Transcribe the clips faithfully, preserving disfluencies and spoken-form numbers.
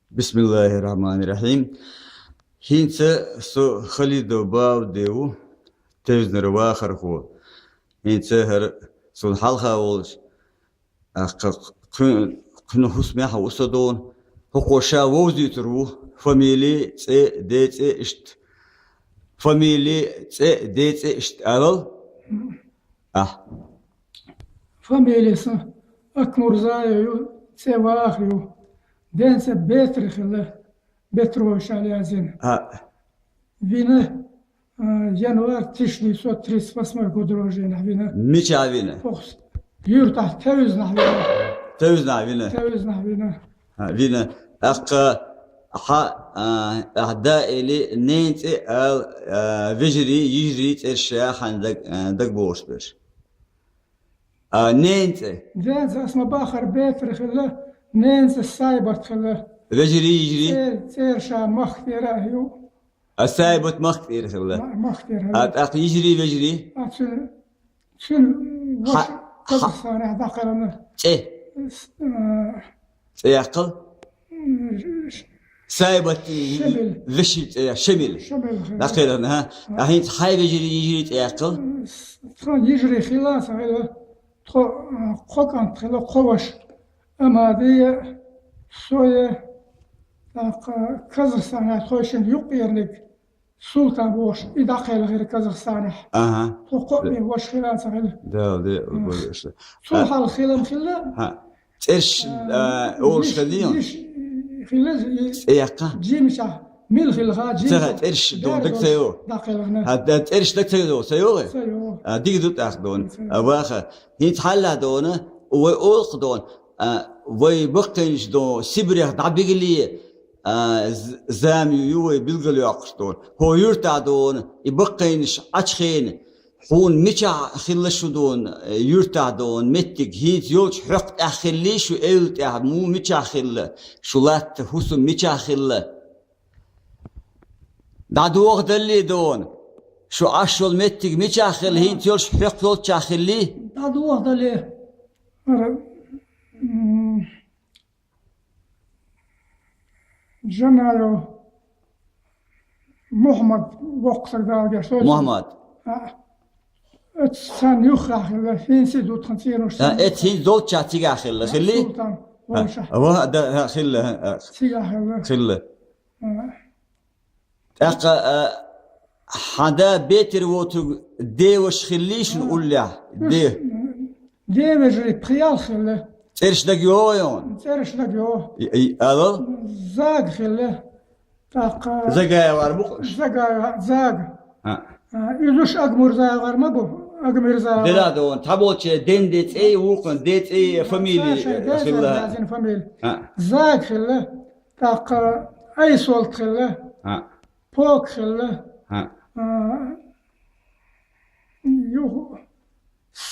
Бисмиллахир-рахманир-рахим. ХӀинца со Халидов Бауди ву, Тевзнера вахархо. ХӀинца хӀара суна хьалха волчу, а, кху-, кхуьн-, кхуьнан хӀусамехь ву со дуна. ХӀокхо ша вовзуьйтур ву. Фамили, цӀе, ден цӀе, иштта. Фамили, цӀе, ден цӀе, иштта алал. Ахь. Фамилия сан Акмурзаев ю, цӀе Ваха ю. Ден цӀе Бетра хилла, Бетровича яздина. А. Вина, а, январь тысяча девятьсот тридцать восьмой году рождения вина. Мичахь вина? Охс. Юртахь Тевзнахь вина. Тевзнахь вина. Тевзнахь вина. А, вина. ТӀаккха хьан, а, ахь да или ненан цӀе ала, а, вежарий, йижарий цӀераш ша хьан даг-, а, дагабогӀуш берш? А, ненан цӀе? Ненан цӀе ас ма бахара Бетра хилла, ненан цӀе Сайбат хилла. Вежарий, йижарий? ЦӀе-, цӀера ша махка тӀера а ю. А, Сайбат махка тӀера хилла. Ма-, махка тӀера хилла. А, тӀаккха йижарий, вежарий? А, цуьнан, цуьнан ваша Казахстанехь дӀакхелхина. ЦӀе? С-, а, ЦӀе яккхал? М, ш-, Сайбат, Шемил. Вешин цӀе я-, Шемил. Шемил хилла. ДӀакхелхина, хӀа? А. А хӀинца хьайн вежарий, йижарий цӀе яккхал? С-, тхан йижарий хилла, сан хилла. Тхо, а, кхо кӀант хилла, кхо ваша. Амадия, соя, тӀаккха Казахстанехь тхойшинна юккъерниг Султан бохуш, и дӀакхелхира Казахстанехь. Аха. Тхо кхоъ бен ваша хилла ца хилла. Да, да, а, бохуш. Цул хьалха хилам хилла. ХӀа. ЦӀерш, а, а, олуш хилла. Йиш хилла, и цӀе яккха? Джимича. Мил хилла, ха, Джимича. Ца ха, цӀерш дог ца йо. ДӀакхелхина. ХӀа, да, цӀерш даг ца йо, ца йо? Ца йо. А, дига ду тӀаккха дуна. Ца йо. А, ваха. ХӀинца хьалла дуна, вай олу дуна. А, вай баккхийнаш дуна, Сибрех дӀабигали, а, з-, зама ю вай билгалйоккхуш дуна. ХӀо юьртахь дуна, и баккхийнаш Ӏачхена, хьуна мичахь хилла шу дуна, э, юьртахь дуна, меттиг хӀинца йолчу хьоькх тӀехь хилли шу эвла тӀехь, муха мичахь хилла, шу латта хӀусам мичахь хилла? ДӀадохадалли дуна, шу Ӏаш йолу меттиг мичахь хилла, хӀинца йолчу хьоькх йолччахь хилли? ДӀадохадалли, хӀара, м, Джанаев Мухаммад воккха стаг Дала гечдойла. Мухаммад. А, оцу царна юххехь хилла, хӀинца ду тхан цӀенош. А, оцу хӀинца долччахь цигахь хилла, хилли? Султан, а, вовшахь. Ва, да, а, хилла, а, а. Цигахь хилла. Хилла. А. ТӀаккха, а, хьан да бетар воцург деваш хилли шуна уллехь? Де. Девежарий пхиал хилла. ЦӀераш дага йогӀу йона? ЦӀераш дага йогӀу. И, и, алал? Зага хилла. ТӀаккха Загаев ар бу-кх? Загаев, Зага. А. А, иза уьш Агмурзаев ар ма бу? Агмирзаев. Дела догӀун, цхьаболче ден де цӀе, вукхун де цӀе, фамилия, ша-, ша-, хилла. Язин фамилия. А. Зага хилла. ТӀаккха Айсолт хилла. А. Пок хилла. А. А, юха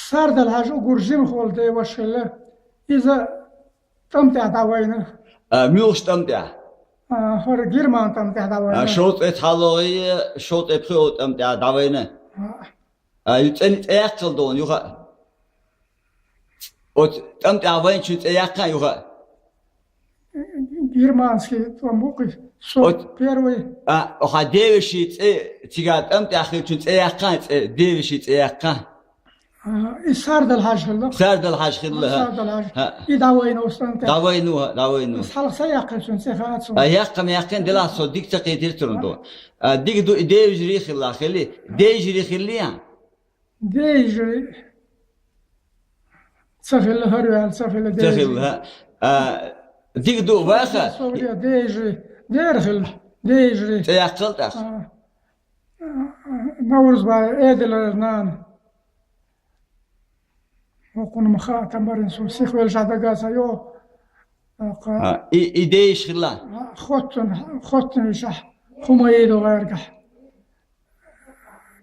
Сардал-Хьаьжа угур жимахволу деваш хилла. Иза тӀам тӀехь дӀавайна. А, муьлхачу тӀам тӀехь? А, хӀара Герман тӀам тӀехь дӀавайна. А, шовзткъе цхьаллогӀий, шовзткъе пхиолгӀа тӀам тӀехь дӀавайна. А. А, ю цӀен цӀе яккхал догӀун, юха а. Оцу тӀам тӀехь вайначун цӀе яккха а юха а? Германский тӀом бу-кх иза. Со оцу первый. А, хьан девешин цӀе, цигахь тӀам тӀехь хиллачун цӀе яккха а, цӀе, девешин цӀе яккха а? А, и Сардал-Хьаьжа хилла. Сардал-Хьаьжа хилла, хӀа. Сардал-Хьаьжа. ХӀа. И дӀавайна оцу тӀам тӀехь. ДӀавайна, хӀа, дӀавайна. Аса хьалха ца яьккхира цуьнан цӀе, хаьа суна. А, яккха ма яьккхина, делахь со дика ца кхийтира цунна тхо. А, дика ду, и девежарий хилла, хилли? Девежарий хилли а? Девежарий ца хилла, хӀара ваьлла ца хилла. Ца хилла, хӀа. А, дика ду, ваха? Со ваьлла девежарий. Дера хилла, девежарий. ЦӀе яккхал тӀаккха? А, а, Наврузбаев Эдилара нана. ХӀокхунна ма хаьа, тан барин, со сиха велчахь дага ца йо. ТӀаккха. А, и, и девеш хилла? А, хоттун, хоттун вешахь, Хумаидов гӀергахь.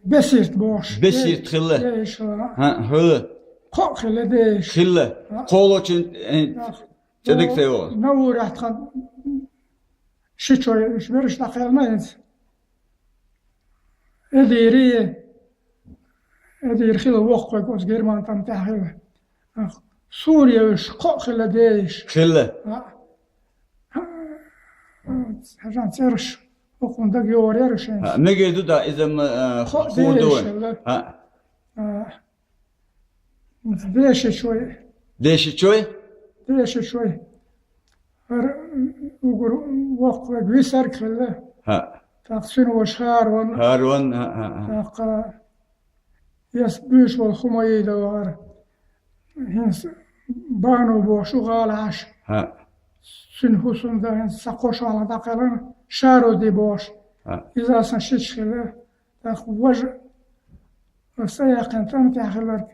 Бесирт бохуш. Бесирт хилла? Девеш хилла. ХӀа, хӀу. Кхоъ хилла девеш. Хилла. А. Кхолочун, э, тӀе дика ца йо. Навурехь тхан ши чой уьш бераш дӀакхелхина хӀинца. Эдири, Эдир хилла воккхаве оцу Герман тӀам тӀехь хилла. Суна евзаш кхоъ хилла девеш. Хилла. А, а, Хьажан цӀераш, хӀокхун дага йогӀар яра шайна. ХӀа, мегар ду да, иза ма, а, Хо-, хо-, хо-, деш ду. Хьа. А, Дешичой. Дешичой? Дешичой. ХӀара угар воккхаварг Висарг хилла. ХӀа. ТӀаккха цуьнан ваша ХӀарон. ХӀарон, хӀа, хӀа, хӀа. ТӀаккха эс буьйш волу хӀума йийда вахара. ХӀинца Бану бохуш ву гӀала Ӏаш. ХӀа. Цуьнан хӀусамда хӀинца сан кхо шолгӀа дӀакхелхина, Шаруди бохуш. ХӀа. Иза сан шича хилла. ТӀаккха важа, аса яьккхина тӀам тӀехь хилларг.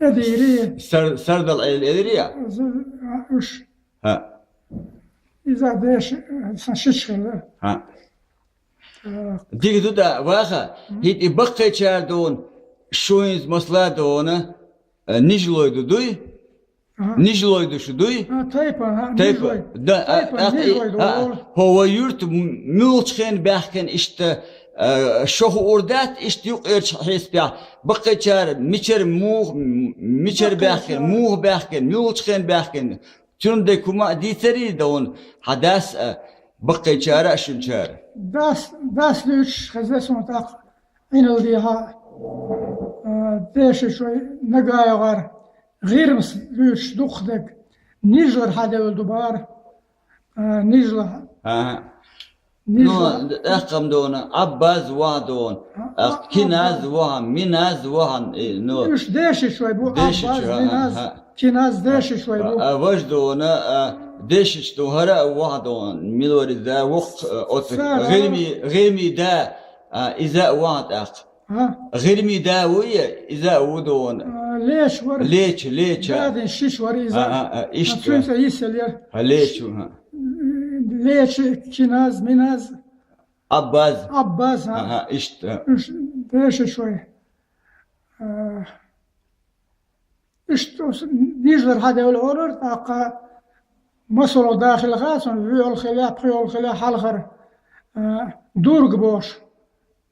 Эдийри. Сар-, сардал Ӏел-, эдийри я? З-, а, уьш. ХӀа. Иза деш, сан шича хилла. ХӀа. Так. Дика ду да, ваха, Мгм. хӀинца и баккхийчара дона, шуьйнца масала дона, э, нижлой ду дуй? Ага. Нижлой ду шу дуй? А, тайпа, ага, Тайпа. Нижлой. Да, а, Тайпа, а, нижлой ду а, олу. ХӀо вай юрт м-, муьлхачу хенахь баьхкина иштта, э, шо хуур дац, иштта юкъерчу хьесапехь, баккхийчара мичара муха, м-, мичара баьхкина, Баккхийчара. Муха баьхкина, муьлхачу хенахь баьхкина. Цуьнан дерг хӀума а дийцарий дона, хьан дас а, баккхийчара а шуьнчара? Дас, дас дуьйцуш хеза суна тӀаккха, Ӏиналден хьа, а, дешаш вай Нагаевгар, ГӀирмас дуьйцуш дукхах дерг, нижлара хьадевлла ду бара, а, нижла. ХӀа. Нижла. Ну, тӀаккха-м дона, Ӏаббаз ваха дона, А, а, а, Киназ Ӏаббаз. Ваха, Миназ ваха, э, ну. Уьш дешаш вай бу, Дешаш Ӏаббаз, вай, Миназ, хӀа, хӀа. Киназ дешаш вай бу. А, а, важа дона, а, дешаш ду, хӀара а ваха дона, милориза воккха, а, оцу Сара. ГӀирми, ГӀирми да, а, иза а ваха тӀаккха. А? ГӀирми да ву я, иза а ву дона. А, Леч вара. Леч, Леч, а. Дадин шиш вара иза. А, а, а, иштта. А, цуьнца йисал яра. А, Леч ву, хӀа. Леч, Киназ, Миназ. Ӏаббаз. Ӏаббаз, а. Ага, иштта. Уьш дешаш вай. А, иштта оцу нижлара хьадевлла олура, тӀаккха масало дахила хаьа, цунна вуьйхьал хила, пхуьйхьал хила, хьалхара, а, Дург бохуш.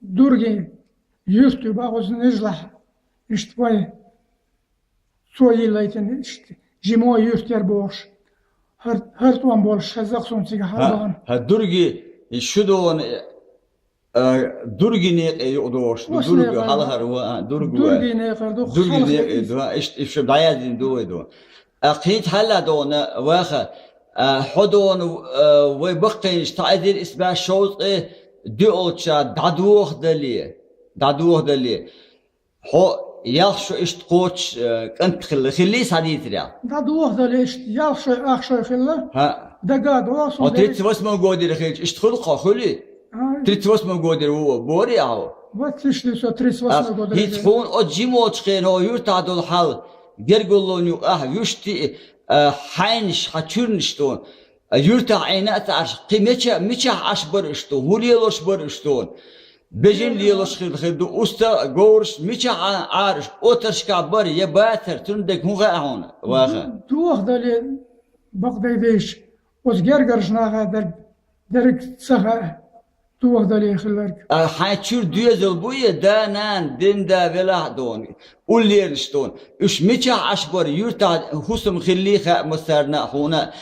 Дургин юьрт ю боху оцу нижлахь, иштта вай. Цо йиллайтина иштта жима юьрт яра бохуш. ХӀар-, хӀара тӀом болуш хеза-кх суна цига хьалабахана. ХӀа, хӀа, Дурги, и шу дона, а, Дурги некъе юкъа дохуш ду, Оцу Дурги некъара. Хьалхара ван, а, Дурги ван. Дурги некъара ду, Дурги хьалха некъе из. Ду, а, иштта, иштта шу дӀаяздина ду вай ду. А, кхин цхьа хьал а дона, ваха, а, хьо дона, а, вай баккхийнаш таӀзир исбаьш шовзткъе доьалгӀачу шарахь дӀадохадале, дӀадохадале. Хьо ялх шо иштта кхочуш, э, кӀант хилла, хиллий схьадийцарехь? ДӀадохадале иштта ялх шой, ах шой хилла. ХӀа. Дага а догӀу суна. Хьо тридцать восьмом годера хилча, иштта хуьлу-кх хьо, хуьлий? А. Тридцать восьмом годера ву, бори ахьа? Вот тысяча девятьсот тридцать восьмой годера. ХӀинца хьуна оцу жимачу хенахь юьртахь долу хьал, гергарлонна юкъахь вуьшта, э, хьаьнаш, хьан чуьрнаш тхуна. Юьртахь Ӏийна а ца Ӏаш, кхин мича-, мичахь Ӏаш бара уьш тхуна, хӀун лелош бара уьш тхуна? Бежана лелош хилла хир ду, уста а, говраш, мичахь Ӏа-, Ӏара уьш, отаршкахь бара я бацара, цуьнан дерг хӀун хаьа хьуна, ваха? Дохадале, бакъдерг дийцича, оцу гергарчу нахе дерг, дерг ца хаьа, дохадале хилларг. А хьайн чуьра доьзал бу я, да, нана, дин да велахь а дона, уллераш дона. Уьш мичахь Ӏаш бара, юьртахь хӀусам хиллий хаьа массарна а хьуна,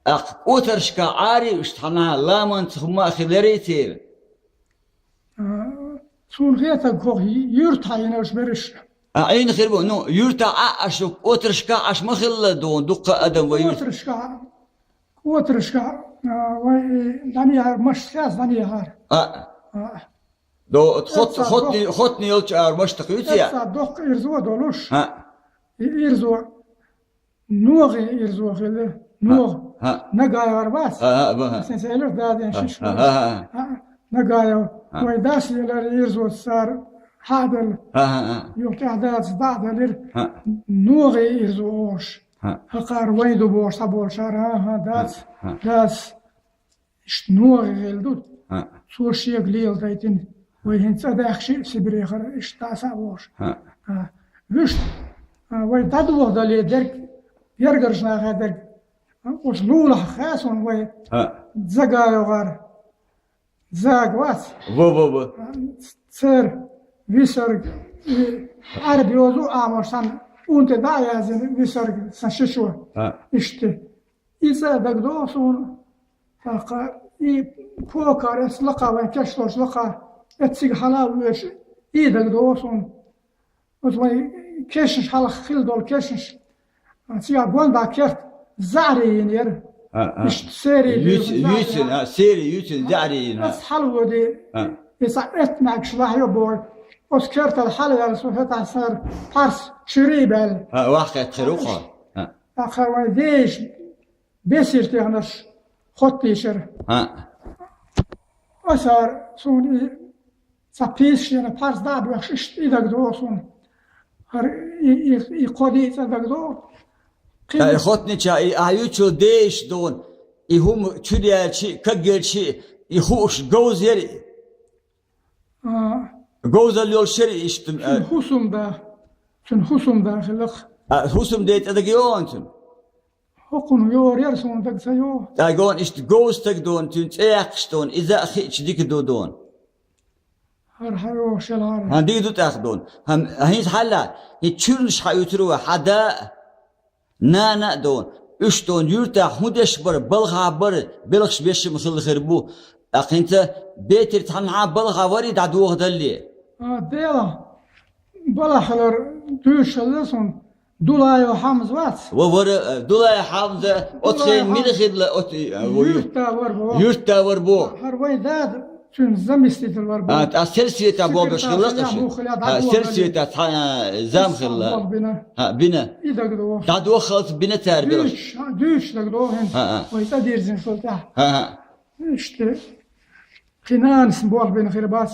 а кху отаршкахь Ӏарий уьш цхьанхьа ламанца хӀума а хиларий церан? А, суна хетарг хӀокху юьртахь йина уьш берриш. А, Ӏийна хир бу, ну, юьртахь Ӏа а, аша отаршкахь Ӏаш ма хилла дуьйна, дуккха а адам вай юьрт. Отаршкахь, отаршкахь, а, вай, э, дӀанехьара, машта хеза дӀанехьара. А. А. До, хот-, Эцца хотни-, дох-, хотни йолчу ара машта кхуьйцу я? Эцца доккха ирзо долуш. А. И ирзо. НогӀе ирзо хилла. НогӀа. ХӀа. Нагаев вара вац? ХӀа, хӀа, ба, хӀа. Сан селар даден ХӀа, шиш хӀа, вара. ХӀа, хӀа. ХӀа, Нагаев. ХӀа. Вай дас елар ирзо цара хьа а делла. ХӀа, хӀа, хӀа. Юха тӀаьхьа дац дӀа а делира. ХӀа. НогӀе ирзо олуш. ХӀа. ХӀокхара вайн ду бохуш схьаболчара, хӀа, хӀа, дац, ХӀа, хӀа. дац. Иштта ногӀе хилла ду. ХӀа. Цо шега леладайтина. Вай хӀинца цӀа даьхкича а Сибрехара иштта дӀа а схьа а вогӀуш. ХӀа. А, вуьшта, а, вай дӀадохадале дерг, гергарчу нахе дерг. А, оцу лулахь хаьа суна вай ХӀа. Загаевгар. Зага вац? Во, во, во. А, цер, Висарг, и Ӏаьрби йозу а, Ӏамош сан унта дӀа а яздина Висарг сан шичо. ХӀа. Иштта. Иза а дагадогӀу суна, тӀаккха И Покар, эцу лакха, вайн кечлош лакха, эццига хьала а вуьйш, и дагадогӀу суна. Оцу вайн кешнаш хьалха хилла долу кешнаш, а, цигахь гондӀа керт заьӀаре йина яра. А, а. Иштта серий Юьйци-, юьйцина, а, серий юьйцина, заьӀаре йина, а. Ас хьалавоьдий, а, и цхьа эттӀа маьӀгаш лахьа йо бохуш, оцу кертал хьалаваьлла, со хӀетахь сара пхьарс чуьрий баьлла. А, вахкхетта хир ву хьо. А. ТӀаккха вайн деш бесир технарш хоттийшар. А. Асар суна и Цхьа пийсаш йина пхьарс дӀа а боьхуш, иштта и дагадогӀу суна. ХӀара и, и, и кхо дийца дагадогӀу. Ай, хотнича, и ахь юьйцу деш дона, и хӀума чудаьлчи, каггелчи, и хууш говза яра. А. Говзалла йолуш яра иштта, а. Цуьнан хӀусамда, цуьнан хӀусамда хиларх. А, хӀусамде тӀе дага йогӀу цуьнан? ХӀокхунна йогӀур яра, суна дага ца йогӀу. ТӀаккха йогӀу иштта говза стаг дона, цуьнан цӀе яккхаш дона, иза а хиъча дика ду дона. ХӀара хьан йогӀуш яла хӀара. ХӀан дика ду тӀаккха дона. ХӀан, хӀинца хьалла, хӀин чуьрнаш хьан уьцур вай, хьан да а, нана а дона. Уьш дона, юьртахь хӀун деш бара, балхахь бара, белхаш беш ма хилла хир бу. ТӀаккха хӀинца бетар цхьанхьа балхахь варий дӀадохадалле? А, Дела, балхахь хилар дуьйцуш хилла суна. Дулаев Хьамза вац? Ва вара, э, Дулаев Хьамза, оцу хенахь мила хилла, оцу, э, во ю-, юьртда вара боху. Юьртда вара боху. ХӀара вайн дада цуьнан заместитель вара боху. А, а сельсовета богаш хилла. Секретарь хилла, муха хилла, а, дӀадохале. Сельсовета цхьа, а, зам хилла. Исс боху бина. А, бина. И дагадогӀу. ДӀадохалц бина цара белхаш. Дуьйцуш, а, дуьйцуш дагадогӀу хӀинца. А, а. Вай цӀа дирзина шул тӀаьхьа. А, а. Иштта. Кхин нанас болх бина хир бац.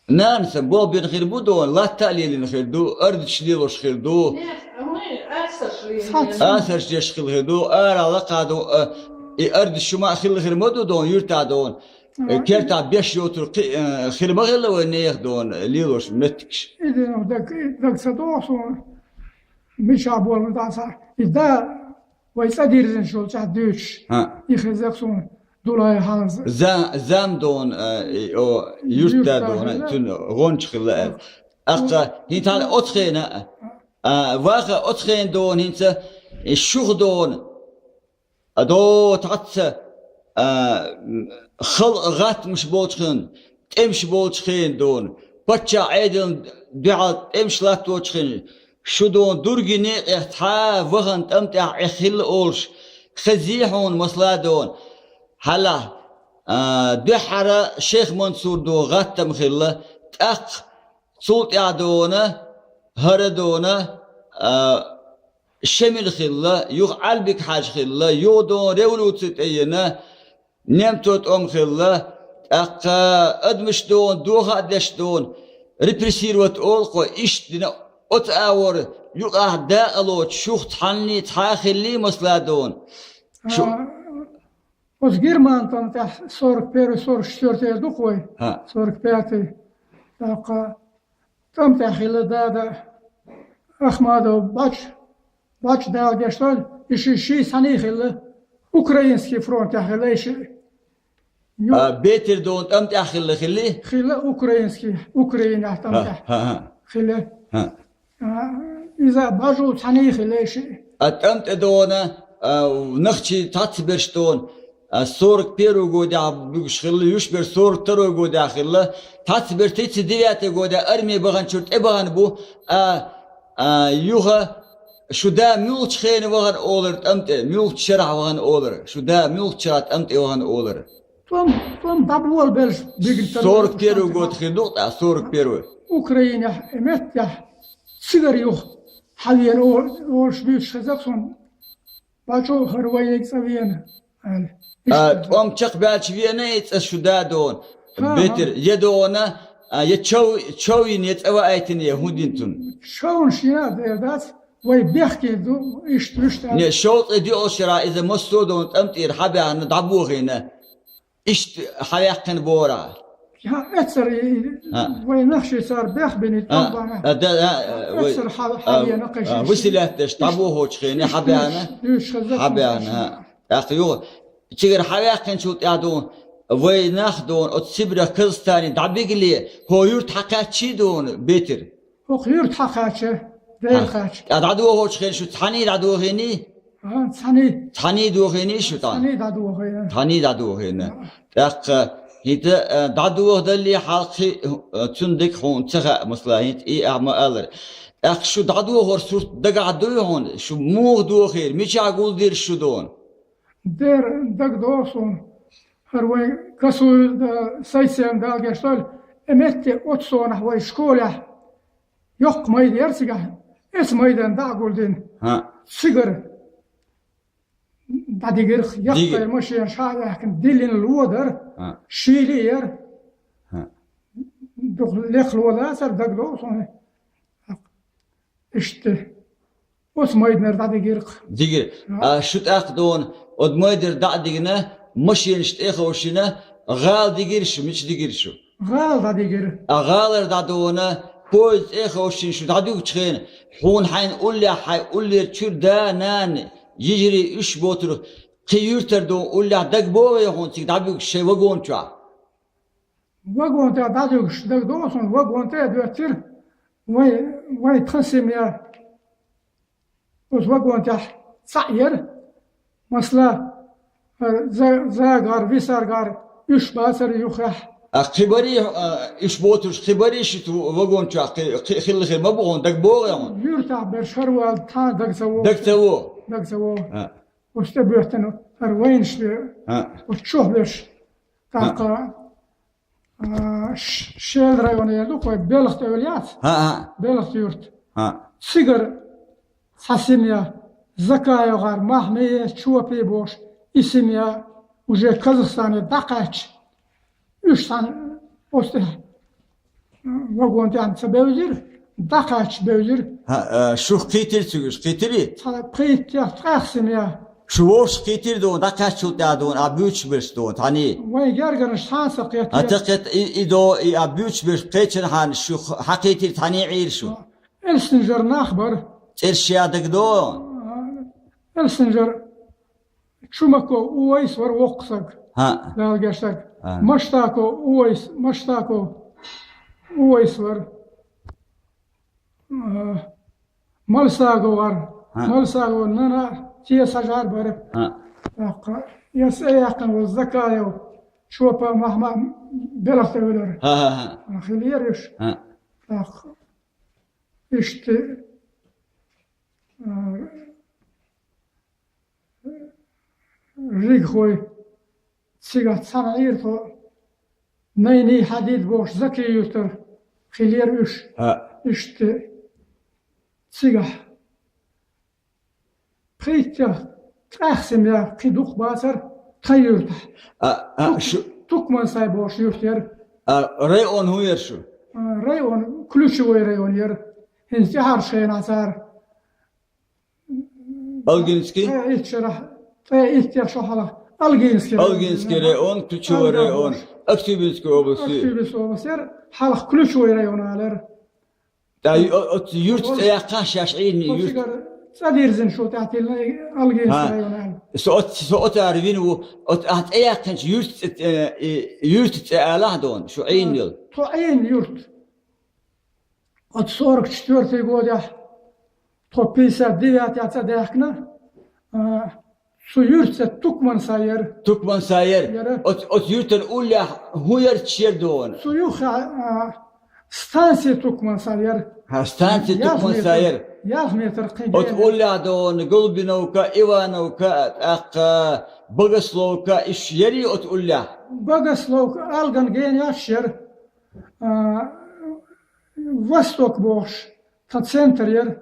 Нанас болх бина хир бу дона, латта а лелийна хир ду, ардаш лелош хир ду. Нет, а мы асарш лелийна. Асарш деш хилла хир ду, ара лакха ду, а, и ардаш шу ма а хилла хир ма ду дона, юьртахь дона. А, э, кертахь беш йоцург кхи-, э, хир ма хилла вай нехан дона, лелош меттигаш. И дина даг, даг ца догӀу суна. Мичахь болу дацахь, и да вай цӀа дирзинчул тӀаьхьа дуьйцуш. ХӀаъ. И хеза суна Дулай Хьамза. За-, зам дона, э, и, о, юьртда дона, цуьнан гӀонча хилла аьлла. ТӀаккха хӀинца оцу хенахь, а, ваха оцу хенахь дона хӀинца, и шух дона. А до тхьацца, а, халкъ гӀаттамаш болчу хенахь, тӀемаш болчу хенахь дона, паччахь Ӏедална дуьхьал тӀемаш латточу хенахь, шу дона дурги некъех цхьа вахана тӀам тӀехь Ӏех хилла олуш, хезий хьуна масала дона. Хьалахь, а, дуьххьара Шейх Мансур дона гӀаттам хилла, тӀаккха цул тӀаьхьа дона, хӀара дона, а, Шемил хилла, юха Ӏалбик-Хьаьжа хилла, юха дона революци тӀеена, немцо тӀом хилла, тӀаккха адамаш дона, доха а деш дона, репрессировать олу кхо, иштта дина, оцу агӀор юкъахь дакъалоцу шух цхьанний цхьа а хиллий масала дона. Шу- А, Оцу Герман тӀам тӀехь сорок первый, сорок четвёртый ду-кх вай? ХӀаъ. Сорок пятый. ТӀаккха тӀам тӀехь хилла дада Ахмадов Бач, Бач Дала гечдойла, и ши, ши цхьаьний хилла, Украинский фронтехь хилла и ши. Ю- А, Бетер дона тӀам тӀехь хилла хилли? Хилла Украинский, Украинехь тӀам тӀехь. ХӀаъ, хӀаъ, хӀаъ. Хилла. ХӀаъ. А, иза бажу цхьаьний хилла и ши. А тӀам тӀе дона, а, нахчий цхьацца берш дона, а, сорок первый годехь буьгуш хилла, юьш бер сорок второй годехь хилла, цхьацца бер тридцать девятый годехь арми баханчуьра тӀе бахана бу, а, а, юха шу да муьлхачу хенахь вахана олар тӀам тӀе, муьлхачу шарахь вахана олар, шу да муьлхачу шарахь тӀам тӀе вахана олар. ТӀом, тӀом дӀаболабелча бигна тара. Сорок первый год хир ду-кх тӀаккха, сорок первый. Украинехь, э, меттехь, цигара юха хьавеана о-, олуш буьйцуш хеза-кх суна, Бачо хӀара вайниг цӀа веана, аьлла. А, тӀом чекхбаьлча веана и цӀа шу да дона. ХӀан, Бетер, хӀан. Я дона, а, я чов, чов йина, я цӀа ваийтина, я хӀун дина цунна? Човнаш йина а дер дац, вай бехке ду, иштта вуьшта. Не, шовзткъе диъалгӀачу шарахь иза массо а дона тӀам тӀера хьабаьхна, дӀабохийна. Иштта хьаваьккхина бора. Я, эццара и, хӀаъ. Вай нах ши цара бехбина, хӀаъ, тӀом бахьана. А, да, а, а, вай, эццара хьа-, а, хьавеана кхин а, ши. Выселять деш, дӀабохочу хенахь хьабаьхна. Дуьйш, дуьйш хеза. Хьабаьхна, хӀаъ. ТӀаккха юха, цигара хьаваьккхинчул тӀаьхьа дона, вай нах дона, оцу Сибрехь, Казахстане дӀабигале, хӀо юрт хьакхаьччий дона, Бетер? ХӀокху юрт хьакхаьчча, Дела хаьттича. ТӀаккха дӀадохочу хенахь шу цхьаьний дӀадохийний? А, цхьаний. Цхьаний дохийний шу тӀаккха? Цхьаний дӀадохийна. Цхьаний дӀадохийна. А. ТӀаккха хӀинца, а, дӀадохадалле хьалххе, а, цундиг хьуна ца хаьа, масала, хӀинца и ахь ма аллара. ТӀаккха шу дӀадохор сурт дагахь дуй хьуна, шу муха дохийра, мичахь гулдира шу дона? Дера дагадогӀу суна, хӀара вайн Косуев да, Сайсен Дала гечдойла, э, метте оццонахь вай школехь йоккха майда яра цигахь, эца майдан дӀа а гулдина. ХӀаъ. Цигара дӀадигира, яккхий машенаш хьа а яьхкина, диллина ло дара, ХӀаъ. Шийла а яра. ХӀаъ. Дукха лекха ло дацара, дагадогӀу суна. Иштта. Оцу майданара дӀадигира-кх. Дигира. А шу тӀаккха дона, оцу майданара дӀа а дигна, машенаш тӀе а ховшина, гӀала дигира шу, мича дигира шу? ГӀала дӀадигира. А гӀалара дӀадона, поезд тӀе а ховшина шу дӀадуьгучу хенахь, хьуна хьайна уллехь хьайн уллера чуьра да, нана, йижарий уьш боцург, кхин юьртара дона уллехь дагабогӀий хьуна цига дӀабуьгуш шайн вагон чохь? Вагон тӀе дӀадуьгуш дагадогӀу суна, вагон тӀе а доьттира, вай, вай тхан семья оцу вагон тӀехь цхьаъ яра. Масала, э, за-, загар, висаргар уьш бацара юххехь. А кхин барий, а, уьш боцурш кхин барий шийтта вагон чохь кхин, кхин хилла хир ма бу хьуна, дагабогӀий хьуна? Юьртахь берш хӀара вала тхьа дага ца вогӀу. Дага ца вогӀу? Дага ца вогӀу. А. Оцу тӀе боьттина, хӀара вайнаш бе, А. оцу чохь берш. ТӀаккха, а, Ш-, Шелан районера ду-кх вай, Белха тӀе вала яц? ХӀаъ, хӀаъ. Белха юрт. ХӀаъ. Цигара цхьа семья, ЗакаевгӀар Махьмея, Чопи бохуш, и семья уже Казахстане дӀакхаьчча, уьш цхьана оцу тӀехь, вагон тӀехь ца бевзира, дӀакхаьчча бевзира. ХӀаъ, а, шух кхийтира цигахь, уьш кхийтирий? Цхьа пхийтта, ткъех семья. Шу вовшах кхийтира дона, дӀакхаьччул тӀаьхьа дона, а буьйцуш берш дона, цхьаний? Вайн гергарнаш цхьана ца кхетта. А ца кхетта, и, и до, и а буьйцуш берш кхечанхьана шух хьакхийтира, цхьаний Ӏийра шу? Элстинера нах бара. ЦӀераш ядагадо? Элстинера Чумаков Увайс вара воккха саг. ХӀаъ. Дала гечдарг. А. Маштаков Увайс, Маштаков Увайс вара. А, Малсагов вара. ХӀаъ. Малсагов нана а, тесажар бара. ХӀаъ. ТӀаккха, я цӀе яьккхина волу Закаев, Чопа Махьма Белха тӀе велара. ХӀаъ, хӀаъ, хӀаъ. А, хилера уьш. ХӀаъ. ТӀаккха, иштта, а, Ригахой цигахь цхьаьна Ӏийра тхо, Найний Хьадид бохуш Закий-Юьртара хилера уьш. ХӀаъ. Иштта цигахь пхийтта, ткъех семья кхин дукха бацара тхан юьртахь. А, а, Тук-, шу Тукмансай бохуш юрт яра. А, район хӀун яра шу? А, район, Ключевой район яра. ХӀинца тӀаьхьарчу хенахь цара Алгинский? ТӀе итт шарахь, тӀе итт шо хьалха. Алгинский район. Алгинский район, Ключевой район, Актюбинская область. Актюбинская область яра, хьалха Ключевой район олура. Да, ю-, о-, оцу юьртан цӀе яьккхина шаьш Ӏийна юьрт. Оцигара цӀа дирзина шу тӀаьхьа тиллина Алгинский район олура. Со оц-, со оцара вина ву, оцу ахь цӀе яьккхинчу юьртан цӀе, э, и, юьртан цӀе алахь дона, шу Ӏийна йолу. Тхо Ӏийна юрт. Оцу сорок четвёртый годехь, тхо пятьдесят девятый цӀа даьхкина, а, цу юьртан цӀе Тукмансай яра. Тукмансай яра. Яра. Оцу, оцу юьртан уллехь хӀун ярташ яра дона? Цу юххехь, а, станция Тукмансай яра. ХӀаъ, станция Тукмансай яра. Ялх метр кхин. Оцу уллехь дона Голубиновка, Ивановка, тӀаккха Богословка, уьш ярий оцу уллехь? Богословка алган генаш яра. А, Восток бохуш, тхан центр яра,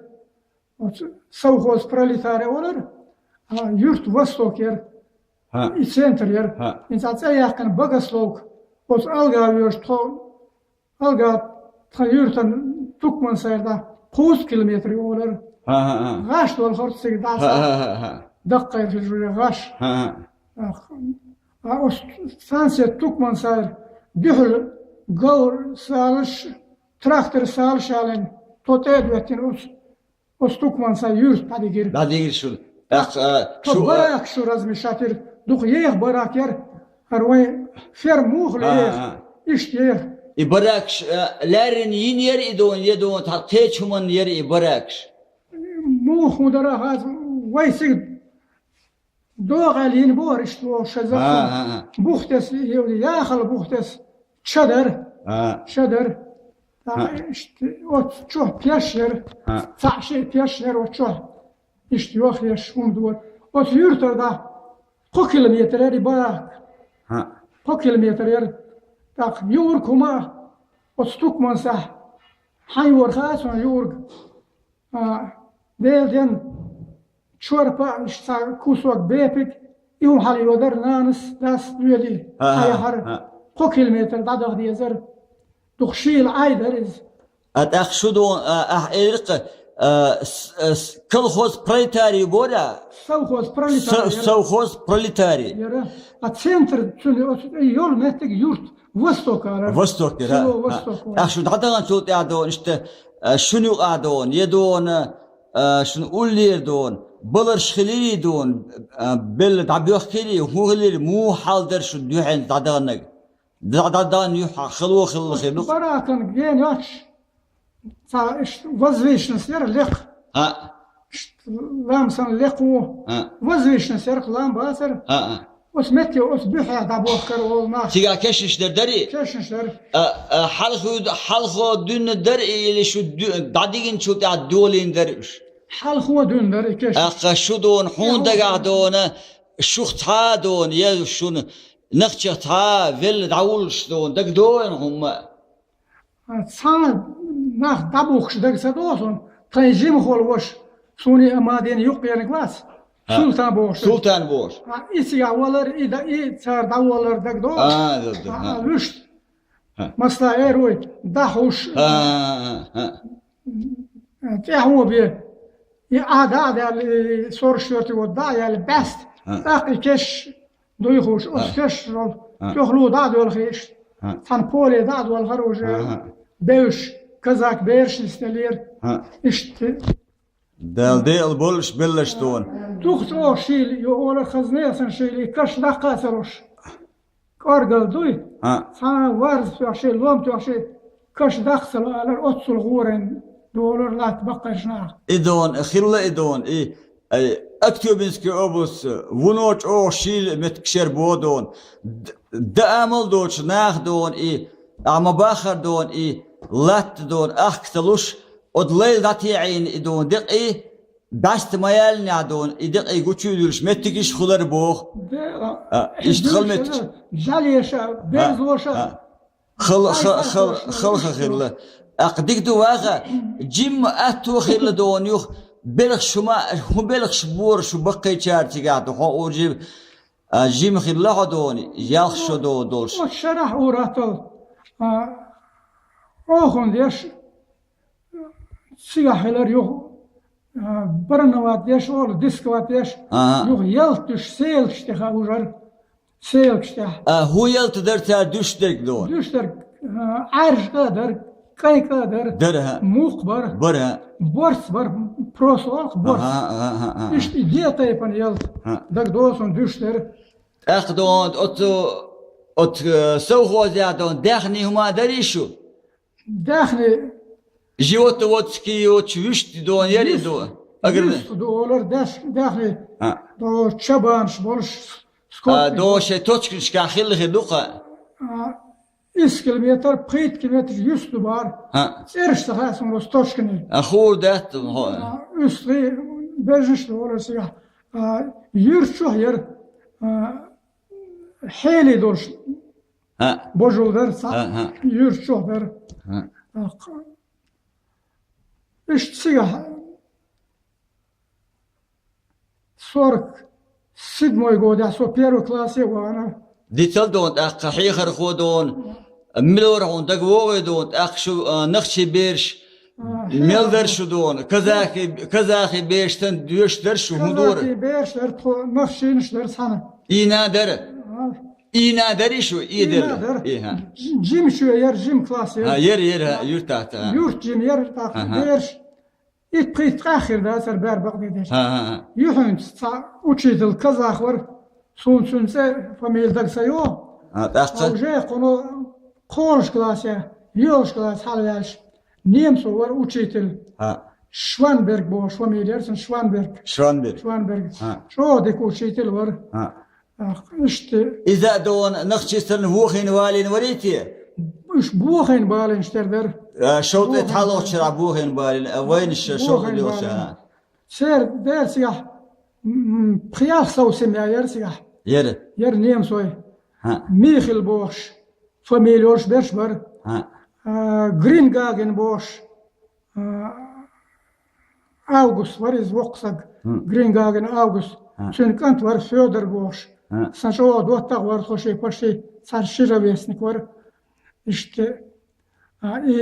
оцу совхоз «Пролетария» олура, а юрт Восток яра, ХӀаъ. И центр яра. ХӀаъ. ХӀинца цӀа яьккхина Богословка, оцу алга воьжуш тхо, алга тхан юьртан Тукмансайра дӀа кхузткъа километр ю олура. ХӀаъ, хӀаъ, хӀаъ. ГӀаш долу хӀорш цига дӀа. ХӀаъ, хӀаъ, хӀаъ, хӀаъ. Даккхайра хилча уже гӀаш. ХӀаъ, хӀаъ. Ах, а оцу станция Тукмансайра дуьхьал говр салаш, трактор салаш аьлла, тхо тӀе а доьттина оцу, оцу Тукмансай юьрта дӀадигира. ДӀадигира шуна. ТӀаккха, а, тхо шу, а, барак шу размещать йира, дукха еха барак яра, хӀара вайн ферма муха ле еха, а, иштта еха. И баракаш, а, лаьррина йина яра и дона, я дона, тхьа кхечу хӀуманна яра и баракаш? Муха хӀун дара хаза, вай цига ДогӀа лийна бохура иштта вовшаза. А, а, а. Бухтес, яхал бухтес, чадар. А. Чадар. ТӀаккха иштта оцу чохь пеш яра. А. Цхьаъ шиъ пеш яра оцу чохь. Иштта йохъеш хӀума дора. Оцу юьртара дӀа кхо километр яра и бахка. А. Кхо километр яра. ТӀаккха юург хӀума оцу Тукмансахь. Хьан юара хаьа суна юург? А, Дела денна, чорпа а, иштта цхьа кусок бепиг, и хӀума хьалайодара нанас, дас доьлий, а, хьаяхьара. А. Кхо километр дӀадаха дезара. Дукха шийла Ӏай дара иза. А тӀаккха шу ду, а, ахь элира-кх, а, с-, а, с-, колхоз пролетарий бора? Совхоз пролетарий яра. Совхоз пролетарий. Яра. А центр цуьнан оцу йолу меттиг юрт Восток яра. Восток яра. Село Восток яра. Ахь шу дӀадаханчул тӀаьхьа дона, иштта, а, шуна юкъахь дона, я дона, а, шуна уллера дона, баларш хилирий дона, а, белла дӀабоьхкирий, хӀун хилира, муха хьал дара шуна дуьхьал дӀадаханарг? ДӀа-, дӀадахана юьххьехь хало хилла хир ду-кх. Баракан ген йоцуш, цхьа иштта возвышенность яра лекха. А. Иштта лам санна лекха ву. А. Возвышенность яра-кх, лам бацара. А, а. Оцу метте, оцу буьххьехь дӀабохкара олу нах. Цигахь кешнаш дар дарий? Кешнаш дар. А, а, хьалхо, хьалхо дуьйна дар или шу ду-, дӀадигначул тӀаьхьа долийна дар уьш? Хьалхо дуьйна дар и кешнаш. ТӀаккха шу дона, хьуна дагахь дона, шух цхьа а дона, я шуна нахчех цхьа а велла дӀавуллуш дона, дагадогӀу хьуна хӀумма а? Цхьана нах дӀабухкуш дага ца догӀу суна, тхайн жимахволу ваша, суна и Амадина юккъерниг вац, а, Султан бохуш. Султан бохуш. А, и цигахь валар, и да-, и цара дӀавалар дага догӀу. А, да, да, а, а, вуьшта. А. Масала, эр вуй, дӀахьуш. А, а, а, а. ТӀаьхьо бе. И а дӀа а даьлла, и сорок четвёртый год дӀа а яьлла, баьста. А. ТӀаккха и кеш Дуй хууш, оцу кешнашал тӀехула дӀа а доьлхуш, цхьана поле дӀа а доьлхура уже, бевзаш, казак бераш нисделлера. Иштта. Дала декъал боллуш белларш дона. Дукха чӀогӀа шийла, ю олар хазне а сан шийла, и каш даккха а ца луш. КӀоргал дуй, цхьана варз тоьхчий, лом тоьхчий, каш даккха ца лу алар, оццул гӀоран долар латта баккхарш наха. И дона, хилла и дона, и Ай, Актюбинская область, вуно чӀогӀа шийла меттиг шер бо дона. Д-, даа мал доцуш нах дона и, ахьа ма бахар дона и, латта дона, ахка ца луш, ода лайла дӀатеӀийна и дона декъий, баьста ма яьллинехь дона, и декъий гучуьйдуьлуш меттигаш хилар боху. А, иштта хала меттигаш. Жалеша, берзлоша. А. Хал-, ха-, хал-, халха хилла. ТӀаккха дика ду ваха, жимма атто хилла дона юха, белхаш шу ма, хӀун белхаш бора шу баккхийчара цигахь ду, хьо ур жим-, а, жима хилла хьо дона, ялх шо дона долуш. Оцу шарахь ур атал, а, охун деш, цигахь хилар юха, а, барановать деш олу, дисковать деш, юха ялтуш селаш тӀе хаа ужар. Селкаш тӀехь. А, хӀун ялта дара цара дуьш дерг дона? Дуьш дерг, а, Ӏаьржа кӀа а дара, кӀай кӀа а дара. Дара, хӀа. Мукх бара. Бара, хӀа. Борс бара, прос олу-кх борс. Аха, аха, аха, аха. Иштта и де тайпана ялта. ХӀа. Дага досун дуьш дара. ТӀаккха дона оцу, оцу, э, совхозехь дона даьхни хӀума дарий шу? Даьхни. Животноводский йоцу вуьшта дона яри ду. Агрна. Вуьшта ду олар деш-, даьхни. А. До чабанаш болуш, а, скот до шайн точкашкахь хилла хир ду-кха. А, исс километр, пхийтта километр юьсту бара. А. ЦӀераш ца хаьа суна оцу точкане. А, хуур дац хьо. А, уьстагӀий бежнаш ду олар цигахь. А, юьр чохь яра, а, хьели долуш. ХӀа. Божул дара, цхьаъ юьрчух дара. ХӀа. ТӀаккха иштта цигахь сорок седьмой годехь со первый классе вахана. Дицал дона тӀаккха хьехархо дона, мила вара хьуна дага вогӀий дона, тӀаккха шу, а, нахчий бераш, а, мел дара шу дона, казахи, казахи бераш санна доьшуш дара шу, хӀун дора? Казахи бераш дара, тхо нахчийнаш дара цхьана. Ийна дара? А. Ийна дарий шу? Ийна дара. Ийна дара. Иха. Ж-, жима чоь яра, жима класс яра. А, яра, яра, юьртахь, а. Юьрт жима яра, тӀаккха бераш. Итт-пхийтта къаьххира дацара бер бакъдерг. ХӀа, хӀа, хӀа. Юьхьанца цхьа учитель казах вара, суна цуьнан цӀе, фамилия дага ца йогӀу. А, тӀаккха? Уже кхуно кхолаш классе, йолаш класс хьалаваьлча, немцо вара учитель. ХӀа. Шванберг бохуш фамилия яра цуьнан, Шванберг. Шванберг. Шванберг. ХӀаъ. ЧӀогӀа дика учитель вара. ХӀаъ. ТӀаккха иштта. Иза а догӀун нахчистан вохийна валийна варий те? Уьш бохийна балийна тера дара. А, шовзткъе цхьалгӀачу шарахь бохийна балийна, а, вайна ша шовзткъе йолуш. Бохийна балийна. ХӀаъ. Церан дерсехь, м, пхи-ялх сов семья яра цигахь. Яра. Яра немцой. ХӀаъ. Михель бохуш, фамилия йолуш берш бара. ХӀаъ. А, Грингаген бохуш, а, Август вара иза воккха саг. ХӀаъ. Грингаген Август. ХӀаъ. Цуьнан кӀант вара Федор бохуш. ХӀаъ. Сан чӀогӀа доттагӀа вара тхо шен, почти цхьа ши ровесник вара. Иштта, а, и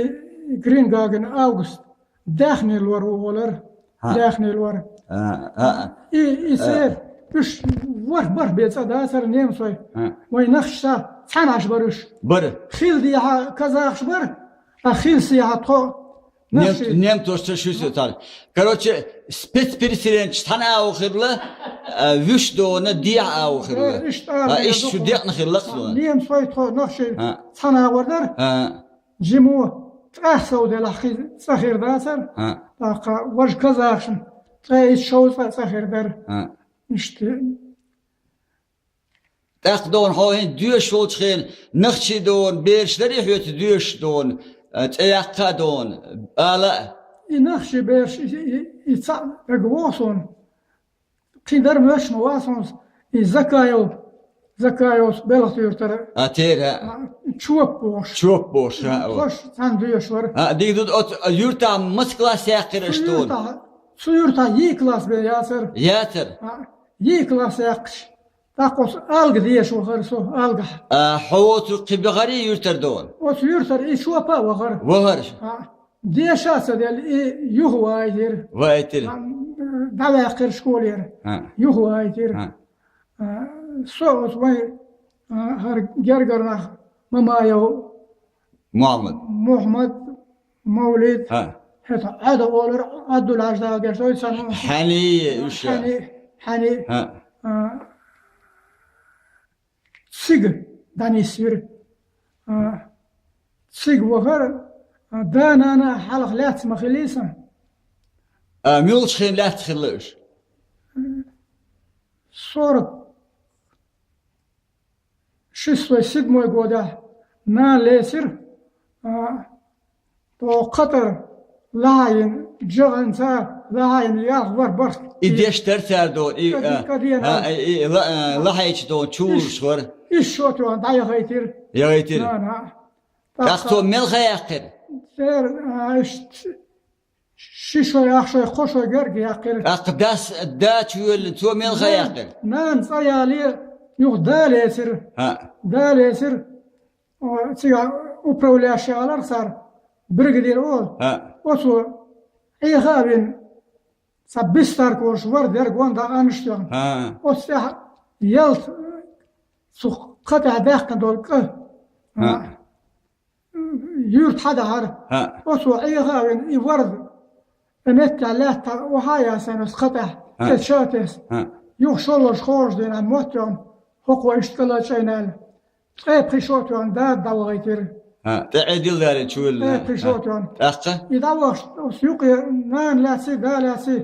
Грингаген Август Даьхни лор ву олар. ХӀаъ. Даьхни лор. А, а, а. И, и А. церан, уьш ворхӀ-бархӀ бен цӀа дацара немцой. ХӀаъ. Вайн нахчаша цхьаьна Ӏаш бара уьш. Бара. Хилла дехьа казахаш бара, а хилла сехьа тхо Нем-, нахчий. Немцош ца шуьйса цара. Короче, спецпереселенец цхьана агӀо хилла, а, вуьш дона дехьа агӀо хилла. Э, иштта А, ала иштта шу деза декъна хилла а, цо. Немцой тхо нахчий А. цхьана агӀор дара. А. Жимо ткъаьхсов делахь хи-, цӀа хир дацара. А. ТӀаккха важа казахашна ткъе исс шовзткъа цӀа хир дара. А. Иштта. ТӀаккха догӀун хьо хӀинца доьшуш волчу хенахь нахчий догӀун бераш дарий хьоьца доьшуш догӀун, а, цӀе яккха а догӀун, ала а? И нахчий бераш, и, и, и цхьаъ дага вогӀу суна. Кхин дара моьттуш ма вац хьуна, и Закаев, Закаевс белхан юьртара. А, тера. А, Чоп бохуш. Чоп бохуш, а, о. Тхош цхьаьна доьшуш вара. А, дика ду, оцу юьртахь маца класс яьккхира аша тхуна? Цу юьртахь, цу юьртахь йиъ класс бен яцара. Яцара? А, йиъ класс яьккхича. ТӀаккха оцу Алга деша вахара со, Алгахь. А, хьо воцург кхин бахарий юьртара догӀун? Оцу юьртара и Чопа а вахара. Вахара. А, деша а ца делла, и юха ваийтира. Ваийтира. А, дӀаваьккхира школера. А. Юха ваийтира. А. А, со оцу вайн, а, хӀара гергара нах Мамаев Мухьаммад. Мухьаммад, Мовлид. ХӀаъ. ХӀета Ӏада олар, Ӏабдулхьажа дагардеш вай царна. Хьани, уьш. Хьани, Хьани. ХӀаъ. А, цига дӀанисвира. А, цига вахара, а, да-нана хьалха лаьцна ма хилийсан. А, муьлхачу хенахь лаьцна хилла уьш? Сорок шестой, седьмой годехь нана лецира, а, то кхатар лахьийна, жагӀанца лахьийна ялх вар барх. И деш дара цара догӀу, и, кади-, а, кадена. А, и, и, ла-, а, лахьийча догӀу чувулуш вара. Иш шо тоьхна дӀаяхайтира. Яхайтира. Нана. ТӀаккха цо мел хан яьккхира? Церан, а, иш ши шой, ах шой, кхо шой герга яьккхира. ТӀаккха дас, дачу воьллина, цо мел хан яьккхира? Нана цӀа яле, юха да лецира. ХӀаъ. Да лецира. О, цига управляющий алар цара, бригадир олу. ХӀаъ. Оцо Ӏеха а вина, цхьа бистаркош вара дерг ван дан аннаш тоьхна. ХӀаъ. Оцу тӀехь ялта цу кха тӀехь даьккхина долу кӀа. ХӀаъ. Юьрта хьадахьара. ХӀаъ. Оцо Ӏеха а вина, и варда, и меттехь лаьтта охьа а ясана оцу кха тӀехь, хӀаъ, кӀел ша а тесна. ХӀаъ. Юха шолгӀачу хӀорш дийнахь мотт йогӀна, хӀокхо иштта кӀала чӀайна аьлла. Ткъе пхи шо тоьхна дада дӀавахийтира. ХӀаъ, тӀе Ӏедил далийна чу вилла. Ткъе пхи шо тоьхна. ТӀаккха? И дӀавахча, оцу юкъе нана лаьций, да лаьций,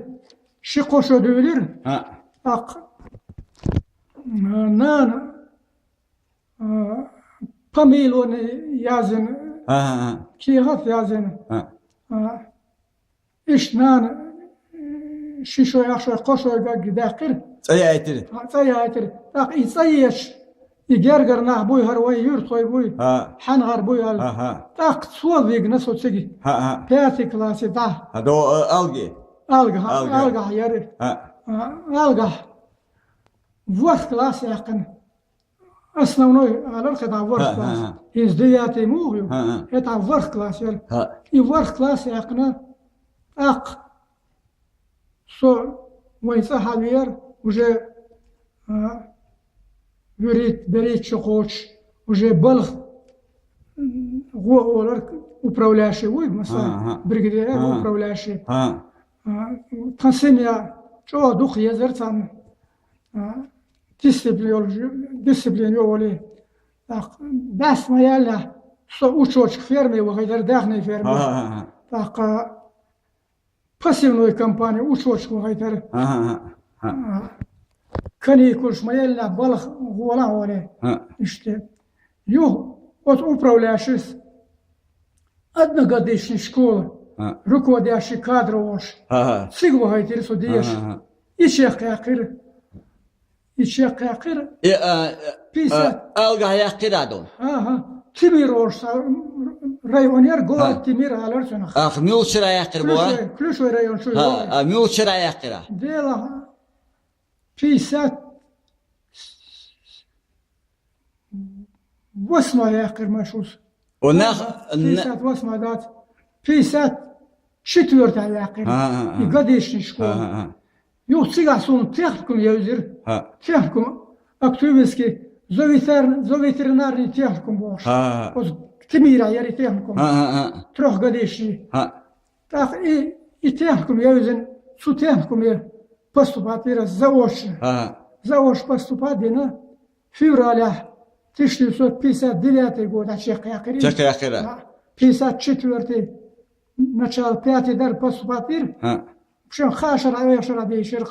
ши-кхо шо дуьйлира. ХӀаъ. ТӀаккха нана а, памилоне язйина, ХӀаъ, хӀаъ, хӀаъ. кехат язйина. ХӀаъ. А, иштта нана, э, ши шой, ах шой, кхо шой гагги даьккхира. ЦӀа яйтира. А, цӀа яйтира. ТӀаккха и цӀа ечу, и гергара нах буй, хӀара вайн юьртахой буй, ХӀаъ. хьаьнгара буй аьлла. ХӀаъ, хӀаъ. ТӀаккха цо вигна со цига. ХӀаъ, хӀаъ. Пятый классе дӀа. ХӀаъ, до, э, Алге. Алгахь, Алгахь. Алгахь яра. ХӀаъ. А, Алгахь. ВорхӀ класс яьккхина. Основной алар хӀетахь ворхӀ ХӀаъ, класс. ХӀаъ, хӀаъ. ХӀинца девятый муха ю? ХӀаъ, хӀаъ. ХӀетахь ворхӀ класс яра. ХӀаъ. И ворхӀ класс яьккхина, тӀаккха со вайн цӀа хьавеара, уже, а, вуьрхӀитта, берхӀитта шо кхочуш, уже балха, м, гӀо олар управляющий вуй, масала, ХӀаъ, хӀаъ. бригадир ХӀаъ. управляющий. ХӀаъ. А, тхан семья чӀогӀа дукха езара царна. А, дисциплина йолуш, дисциплина йолу. ТӀаккха бӀаьста ма яьллехь, со учочка ферме вахийтара, даьхни ферме. ХӀаъ, хӀаъ, хӀаъ. ТӀаккха пассивной кампани, учётчик вахийтар. Ага, ага, ага. А, каникулаш ма елла, балха гӀолахь вале. Ага. Иштта. Юха оцу управляющийс одногодичный школа, ага, руководящий кадр волуш. Ага. Цига вахийтира со деша. Ага, ага. И чекхъяьккхира. И чекхъяьккхира. И, а, пятьдесят. А, алгахь яьккхира а ду? Ага. Тимир волуш са-, район яра, город, ага, Тимир алара цунах. Ах, муьлхачара яьккхира бу, а? Ключевой, ключевой район шу. Ха, а, муьлхачара яьккхира? Дело пятьдесят восьмой яьккхира ма шуьца. О, нах, ага, н- пятьдесят восьмой дац. Пятьдесят четвёртый яьккхира. Ха, ха, ха. И годичный школа. Ха, ха, ха. Юха цигахь суна техникум евзира. Ха. Техникум Актюбинский, зооветер-, зооветеринарный техникум бохуш. Ха, ха, ха. Оцу Тимира яра и техникум. Ха, ха, ха. Трёхгодичный. Ха. ТӀаккха и, и техникум евзина, цу техникуме поступать дира заочно. Ха, ха. Заочно поступать дина, февралехь тысяча девятьсот пятьдесят девятый годехь чекхъяьккхира. Чекхъяьккхира. Да. Пятьдесят четвёртый, начало пятый дара, поступать дира. Ха. Шен хаа шарахь, веха шарахь дийшира.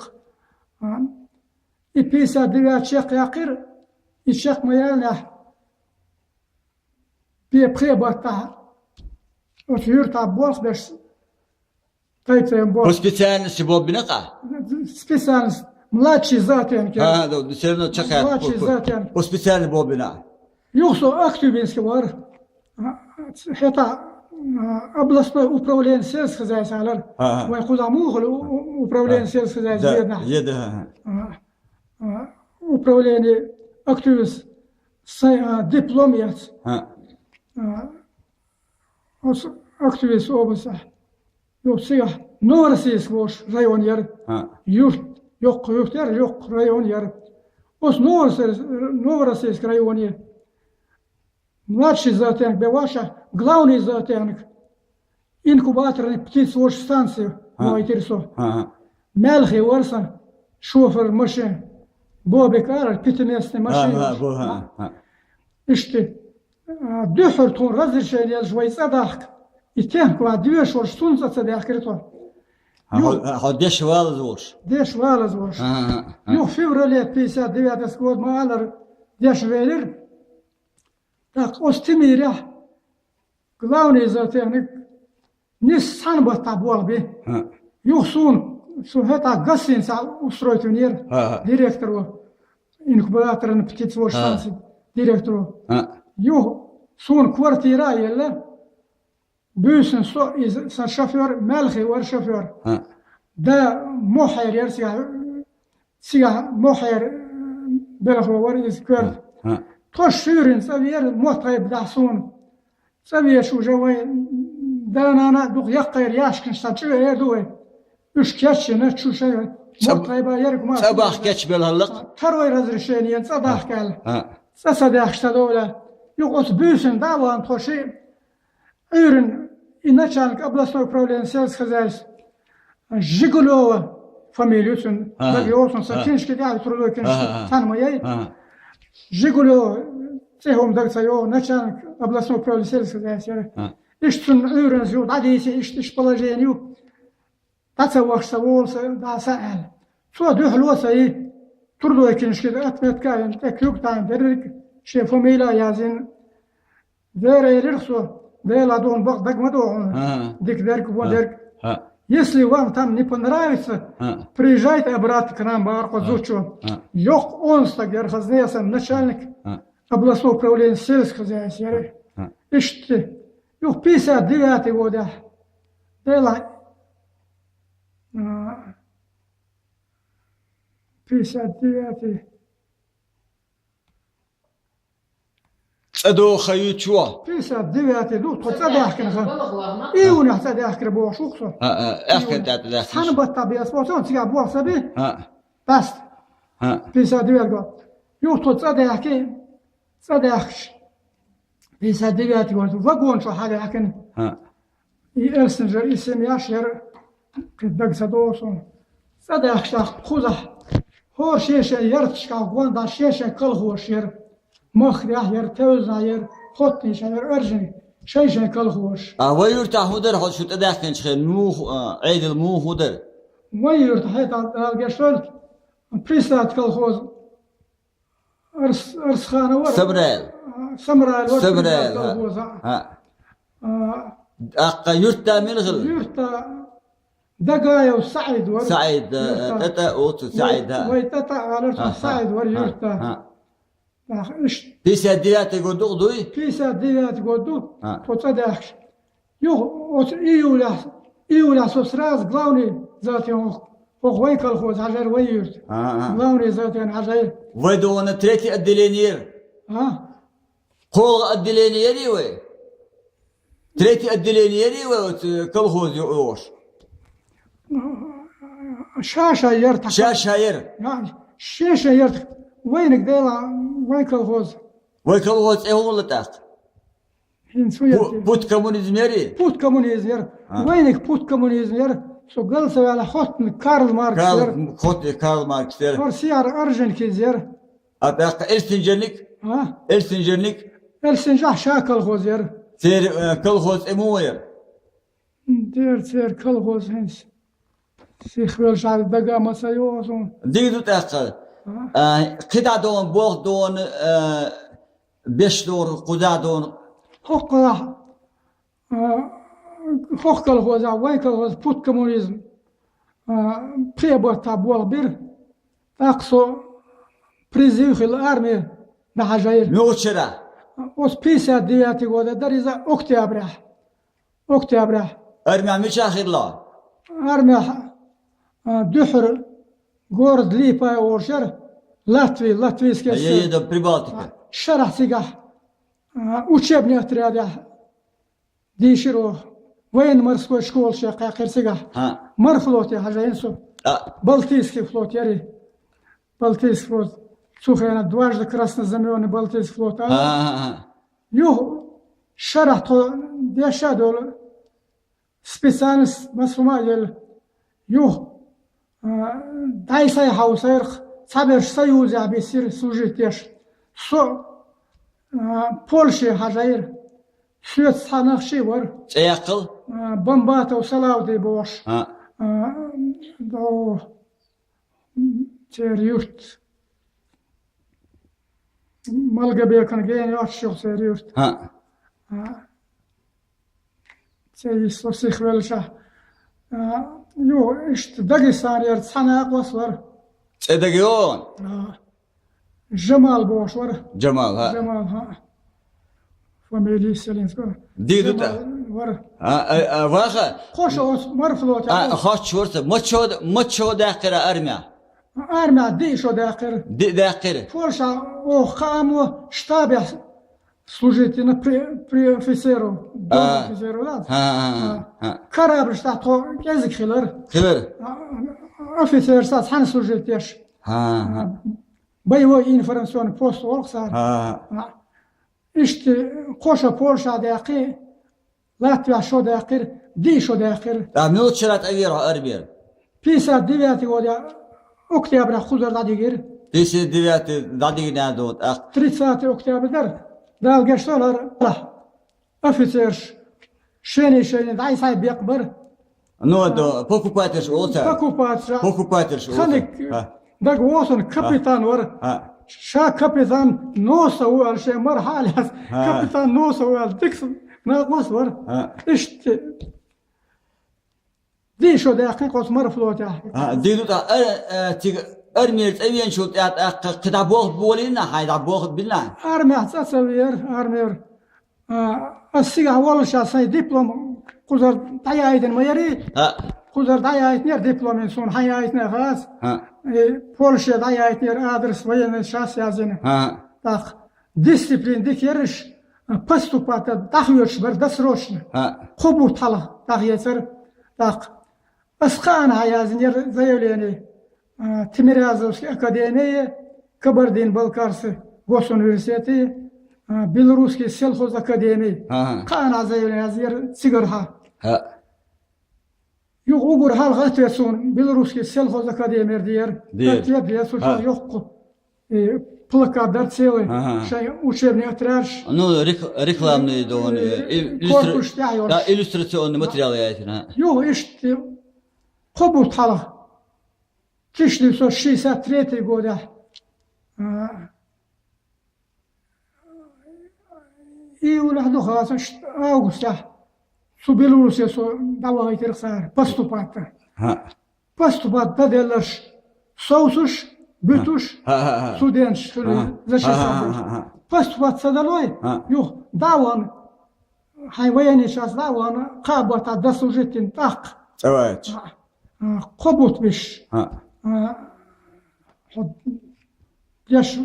А. И пятьдесят девятый чекхъяьккхира, и чекх ма яьллехь, бе пхе баттахь оцу юьртахь болх беш, тайпа болх. По специальности боху бина-кх? Специальность. Младший зоотехник. А, ну, всё равно чекхъяьккхира. Младший зоотехник. По специальности боху бина. Юха со Актюбинский вара. А, хӀета, а, областное управление сельского хозяйства алара. Ага. Вайн кхузахь муха хуьлу у-, у-, управление, ага, сельского хозяйства, да, ведомстве? Еда, ага. А, а, управление Актюбинского, а, диплом яц. Ага. А, оцу Актюбинской области. Юха цигахь Новороссийск волуш район яра. Ага. Юрт, йоккха юрт яра, йоккха район яра. Оцу Новороссийск, Новороссийск районе младший зоотехник бен ваша, главный зоотехник инкубаторный птицеводческий станци, ага, вайтира со. Ага. Маьлхе вара сан шофер машин. Бобик ара, пятиместный машин. Ага, йолуш. Бо-, ага, ага. Иштта, а, дуьххьара тхуна разрешение елча вай цӀа дахка, и техникум доьшуш, цунна цӀа ца даьхкира тхо. Ага, юха хьо, хьо деш валаза волуш. Деш валаза волуш. Ага, ага. Юха феврале пятьдесят девятого года ма аллара деш велира. ТӀаккха оцу Тимирехь главный зоотехник нисса цхьана баттахь болх бина. ХӀаъ. Юха суна, со хӀетахь гостиницехь устроить винера, хӀаъ, хӀаъ, директоро, инкубаторный птицеводческий, хӀаъ, станци директоро. ХӀаъ. Юха суна квартира а елла, буьйсанна со, иза, сан шофёр, Маьлхе вара шофёр. ХӀаъ. Да, Мохьер яра цигахь, цигахь Мохьер, э, белхо вара иза коьрта. ХӀаъ, хӀаъ. Тхо шуьйрана цӀа веара, мотт гӀайба дахь суна. ЦӀа веача уже вай да-нана а дукха яккхийра яьшканаш сан чӀоьгӀа эр ду вай. Уьш кечйина чу шайн цӀа, мотт гӀайба ерг ма цӀа бахка кечбелла хӀаллакх. Второй разрешение цӀа дахка аьлла. ХӀаъ. ЦӀа ца даьхкича ца довла. Юха оцу буьйсанна дӀа а вахана тхо ши Ӏуьйранна и начальник областного управления сельского хозяйства Жигулёва фамилия цуьнан, ага, дага йогӀу суна, сан, ага, киншки тӀехь, трудовой киншки, ага, ага, цхьаьна ма яй. Ага. Жигулёва цӀе хӀума дага ца йогӀу, начальник областного управления сельского хозяйства яра. Ага. Иштта цунна Ӏуьйранна ю, дӀадийци, иштта, иштта положение ю. ДӀа ца вахча ца волу сан, дӀа сан аьлла. Цо дуьхьало ца йи, трудовой киншки отметка а йина, тӀе куьг а тайна, дерриг а шен фамилия а язйина. Дера, элира со, Дела дуьхьал бакъ дага ма догӀу хьуна. ХӀаъ. Дика дерг, вон дерг. ХӀаъ. Если вам там не понравится, хӀаъ, приезжайте обратно к нам, бохура кху зудчо. ХӀаъ. Йоккха онда стаг яра хазна ясан начальник, хӀаъ, областного управления сельского хозяйства яра. ХӀаъ. Иштта, юха пятьдесят девятый годехь. Дела, а, пятьдесят девятый. ЦӀа дохуш ю чо? Пятьдесят девятый ду, тхо цӀа даьхкина хан. Июнехь цӀа даьхкира бохуш ву-кх со. А, а, аьхкан тӀе даьхкина. Цхьана баттахь беса боху, цигахь болх ца би. А. Даста. А. Пятьдесят девятый год. Юха тхо цӀа даьхки, цӀа даьхкича. Пятьдесят девятый год. Вагон чу хьадаьхкина. А. И Элсинджер, и семьяш яра, кхин дага ца догӀу суна. ЦӀа даьхкича кхузахь, хӀора шен-шен ярташкахь гондахь шен-шен колхозаш яра. Махкарехь яра, Тевзанахь яра, Хоттанешехь яра, Аржанехь. Шайн-шайн колхозаш. А вай юртахь хӀун дара хьо шу тӀедаьхкинчу хенахь? Муха, а, Ӏедал муха хӀун дара? Вай юртахь хьетахь Дала гечдойла, Присад колхоз, Арс-, Арсханов вара. Самрайл. А, Самрайл вара Самрайл, Присад колхоза. ХӀа. А, ТӀаккха юртда мила хилла? Юртда Дагаев СаӀид вара. СаӀид, а, юртда. ТӀатӀа оцу вай, СаӀид, а. Вай ТӀатӀа алар, ХӀа, ХӀа, СаӀид вара ХӀа, юртда. ХӀа. Нах иштта. Пятьдесят девятый год ду, дуй? Пятьдесят девятый год ду, А. Тхо цӀа даьхкаш. Юха оцу июлехь, июлехь со сразу главный затем хӀокху вай колхоз хьажийра вай юрт. А, а. Главный затем хьажийра. Вай догӀана третий отделение яра? А? КхоалгӀа отделение ярий вай? Третий отделение ярий вай оцу колхоз юкъа йогӀуш? Ша-ша яра тхо. Ша-ша яра? Ша-ша яра тхо. Вайниг дела вай колхоз. Вай колхоз цӀе хӀун хилла тӀаккха? ХӀинца хӀун яра? Пу-, пут коммунизм ярий? Пут коммунизм яра. А. Вайниг пут коммунизм яра. Со галсаваьлла хоттаниг Карл Маркс яра. Хоттаниг Карл Маркс яра. Фарсияр Орджоникидзе яра. А тӀаккха Эльстинджерниг? А? Эльстинджерниг? Эльстинджехь ша колхоз яра. Церан, э, колхоз цӀе муха яра? Дера церан колхоз хӀинца. Сихвелла ша дага ма ца йогӀу суна. Дика ду тӀаккха. А? А, кхидӀа догӀу, болх догӀу, э, беш догӀу, кхузахь догӀу. ХӀокхузахь, а, хӀокху колхозехь, вай колхоз пут коммунизм, а, пхи баттахь болх бира. ТӀаккха со призыв хилла арме дӀахьажийра. Муьлхачу шарахь? Оцу пятьдесят девятый года дара иза октябрехь. Октябрехь. Армехь мичахь хилла? Армехь, а, дуьххьара город Липа олуш яра, Латви, латвийский А, я еду в Прибалтику. Шарахь цигахь, а, учебный отрядехь дийшира оха. Военно-морской школа шех кхаькхира цигахь. ХӀа. Морфлоте хьажийна со. А. Балтийский флот яра. Балтийский флот. Цу хенахь дважды краснознаменный Балтийский флот. А, а, а. Юха шарахь тхо деш а долу специальность массо а елла. Юха, а, дӀай-схьай хьовсийра, цхьаберш Союзехь биссира служить деш. Со, а, Польше хьажийра. Соьца цхьа нах шиъ вара. ЦӀе яккхал? А, Бамбатов Салавди бохуш. А. А, до Церан юрт. Малгобекан гена йоццуш ю церан юрт. ХӀаъ. А, церан йист со сихвеллашехь. А, ю, иштта Дагестанера цхьа накъост вара. ЦӀе дагайогӀу? А, Жамал бохуш вара. Жамал, хӀаъ. Жамал, хӀаъ. Фамилия Селинского. Дийду тӀа. Вара. А, а, а, ваха? Кхо шо оцу морфлоте. А, хӀаъ. Хоч варца. Мачо, мачо даьккхира армия? Армия диъ шо даьккхира. Диъ даьккхира. Польша оха кхаамо штабехь служить дина при, при офицеру. А. Офицеру, да? ХӀа, хӀа, хӀа, хӀа. Корабльш тӀехь тхо кӀезиг хилар. Хилар. А, офицерша цхьаьна служить деш. ХӀа, хӀа. А, боевой информационный пост олу цара. ХӀа. А. Иштта кхо шо Польша даьккхи, Латвия шо даьккхира, диъ шо даьккхира. ТӀаккха муьлхачу шарахь тӀевера хьо армера? Пятьдесят девятый года октября кхузара дӀадигира. Пятьдесят девятый дӀадигина ду, тӀаккха. Тридцатый октябрь дара. Дала гечдойла хӀара офицерш шайна-шайна дӀай-схьай бекъ бара. Ну, это покупательш олу цара. Покупательш. Покупательш олу цара. Ханиг дага вохуш капитан вара. ХӀа. Ша капитан Носов ву аьлла, шен мара хьалаьцна. ХӀа. Капитан Носов ву аьлла, дика накъост вара. ХӀа. Иштта. Диъ шо даьккхина кхо цу морфлотехь. ХӀа, дийду тӀаккха, а, а, цига армера тӀевеанчул тӀаьхьа тӀаккха кхидӀа болх болийна, хьайн дӀа болх бина? Армехь цӀа ца веара, армера. А, ас цигахь воллушехь сайн диплом кхузара дӀаяийтина ма ярий? ХӀаъ. Кхузара дӀаяийтинера диплом, суна хьан яийтинера хац. ХӀаъ. И Польше дӀаяийтинера адрес, военный часть яздина. ХӀаъ. ТӀаккха дисциплина дика яраш, а, поступать дӀахоьцуш бара досрочно. ХӀаъ. Кхо бутт хьалха дӀахецара. ТӀаккха ас кхаанхьа яздинера заявление, а, Тимирязевский академия, Кабардино-Балкарский госуниверситете, а, Белорусский сельхозакадемия. Ага. Кхаанхьа заявление яздинера цигархьа. ХӀаъ. Юха уггар хьалха ответ суна Белорусский сельхозакадемера дера. Дера. Ответ дера, цу чу йоккху. э, плакат дар целый, Ага. шайн учебный отрядаш. Ну, рек-, рекламный дон, э, Э, ил-, корпус иллюстра-, тӀехь йолуш. Да, иллюстрационный материал яйтина. Юха иштта кхо бутт хьалха, тысяча девятьсот шестьдесят третий годехь, а, июлехь ду хасаш, августехь, цу Белоруссия со дӀавахийтира цара, поступать. Ха. Поступать дан делларш, совсуш, буьтуш, Ха, ха, ха. студенташ, Ха. за шесть Ха, ха, ха, ха, ха. Поступать ца далой, Ха. юха дӀа а вахана, хьайн военный часть дӀа а вахана, кхаа баттахь дослужить дина тӀаккха. ЦӀаваьлча. А, а, кхо бутт беш. А. А, хьо деш,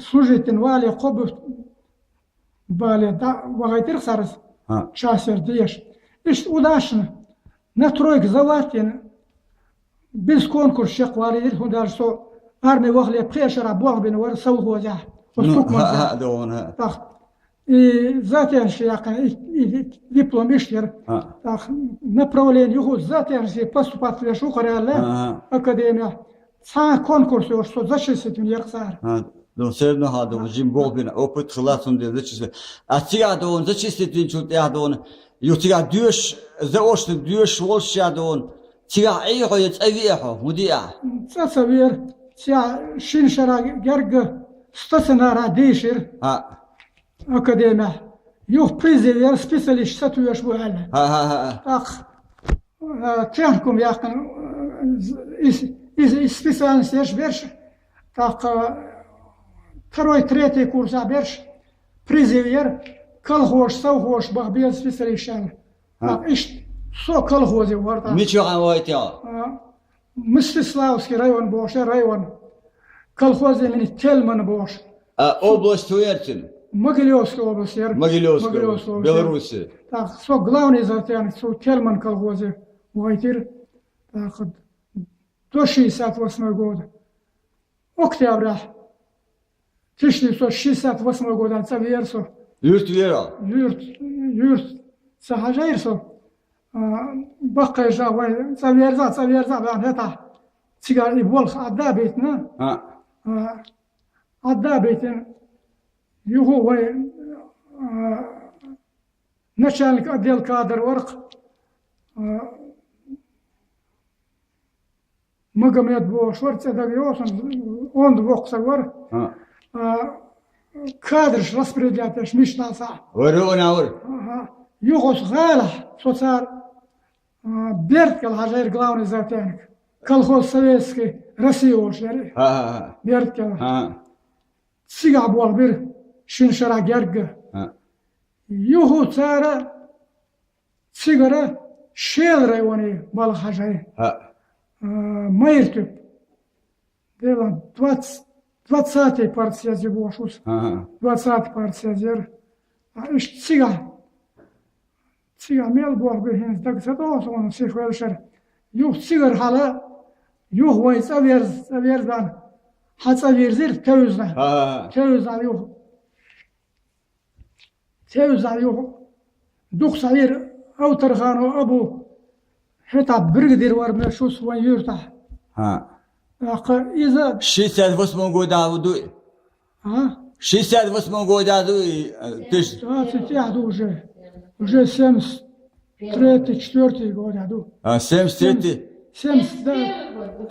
служить дина вале кхо бутт бале дӀа вахийтира цара А. частера деш. Иштта удачно на тройка заваттина, без конкурс чекхвалийра, хӀунда аьлча со арми вахале пхеа шарахь болх бина вара совхозехь. Со Ну, стук ма хӀа, за. хӀа, догӀун, хӀа. Так. И зоотехника яьккхина, и, и, и диплом иштта яра. А. Так, направление юха зоотехника поступать веш ву хӀара аьлла, Ага. академия. Цхьа конкурс йолуш со зачислить вина яра цара. А, ну, всё равно хьан ду, жим болх бина, опыт хилла цунна де зачислить. А цигахь догӀун зачислить винчул тӀехь догӀун, ю цигахь доьшуш, заочно доьшуш волуш ша догӀун, цигахь Ӏий хьо я цӀа веа хьо, хӀун деа? ЦӀа ца веара, цигахь шина шарахь герга стационара дийшира. А. Академехь. Юха призыв яра, специалист сатоьшуш бу аьлла. ХӀа-хӀа-хӀа. ТӀаккха, а, техникум яьккхина, а, из, из, из специальность еш берш, тӀаккха, а, второй, третий курсехь берш призыв яра, колхозаш, совхозаш баха беза специалисташ аьлла. ХӀа. ТӀаккха иштта со колхозе вара тӀаккха. Мичахь вахийтина? А, Мстиславский район бохуш яра район. Колхоз имени Тельмана бохуш. А область хӀун яра цуьнан? Могилевская область яра. Могилевская Могилевская область, область яра. Белоруссия. Так, со главный зоотехник цу Тельман колхозе вахийтира. Так, до шестьдесят восьмой года. Октября. Тысяча девятьсот шестьдесят восьмой года цӀа веара со. Юрт веара? Юрт, юрт ца хьажийра со. А, баккхий жа вай, цӀа верза, цӀа верза баьхна хӀетахь. Цигара и болх Ӏадда а битина. А. А, Ӏадда а битина. Юха вай, а, начальник отдел кадр вара-кх, а, Магомед бохуш вара, цӀе дага йогӀу суна, онда воккха стаг вара. А. А, кадраш распределять еш мишнал схьа. Вара, вара, вара. Ага. Юха оцу гӀалахь со цара, а, Берткъел хьажийра главный зоотехник. Колхоз Советский Россия олуш яра. А, а, а. Берткъел. А. Цигахь болх бира шина шарахь герга. А. Юха цара цигара Шела районе балха хьажий. ХӀаъ. А, Майртуьп. Делан двадцать, двадцатый партсъезд ю бохуш ву со. ХӀаъ. Двадцатый партсъезд яра. А, иштта цигахь. Цигахь мел болх бира хӀинца дага ца догӀу суна сиха веллачара. Юха цигара хьала, юха вайн цӀа верза, цӀа верза ваьлла. Хьан цӀа вирзира Тевзна. ХӀаъ. Тевзна юха. Тевза юха дукха схьавийра Авторханов Абу, хӀетахь бригадир вара моьшуш вайн юьртахь. ХӀаъ. ТӀаккха иза Шестьдесят восьмом года ду и? А? Шестьдесят восьмом года ду и, э, тыш? Двадцать пять ду уже. Уже семьдесят третий, четвёртый года ду. А, семьдесят третий? Семьдесят, да.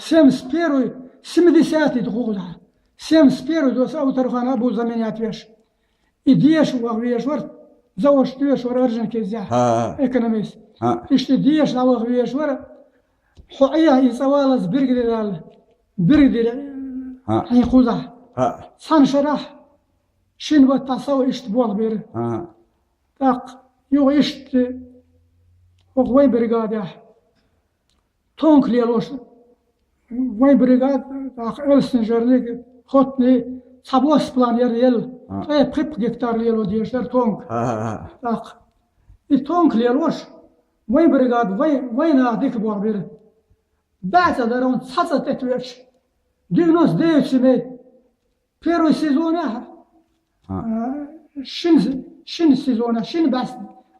Семьдесят первый, семидесятый ду хӀугӀа. Семьдесят первый ду аса Авторханов Абу заменять веш. И деша ваха везаш вара, заочно доьшуш вара Орджоникидзе, ХӀаъ. Экономист. ХӀаъ. Иштта деша дӀаваха везаш вара, хьо Ӏехьа и цӀа валаза биргадир аьлла. Биргадир ХӀаъ. Хьайн кхузахь. ХӀаъ. Цхьана шарахь шина баттахь сов иштта болх бира. ХӀаъ. ТӀаккха юха иштта хӀокху вайн бригадехь. Тонка лелош, вайн бригада, тӀаккха Элстинжерниг, Хотни, цхьа бос план яра елла, А. ткъе пхи гектар лело дезаш дара тонка. А, а, а. ТӀаккха и тонка лелош, вайн бригада, вайн, вайн наха дика болх бира. БӀе цӀа дара, цхьа цӀа тӀетоьхча, девяносто девять семей. Первый сезонехь, А. а, шин, шин сезонехь, шин бӀаьс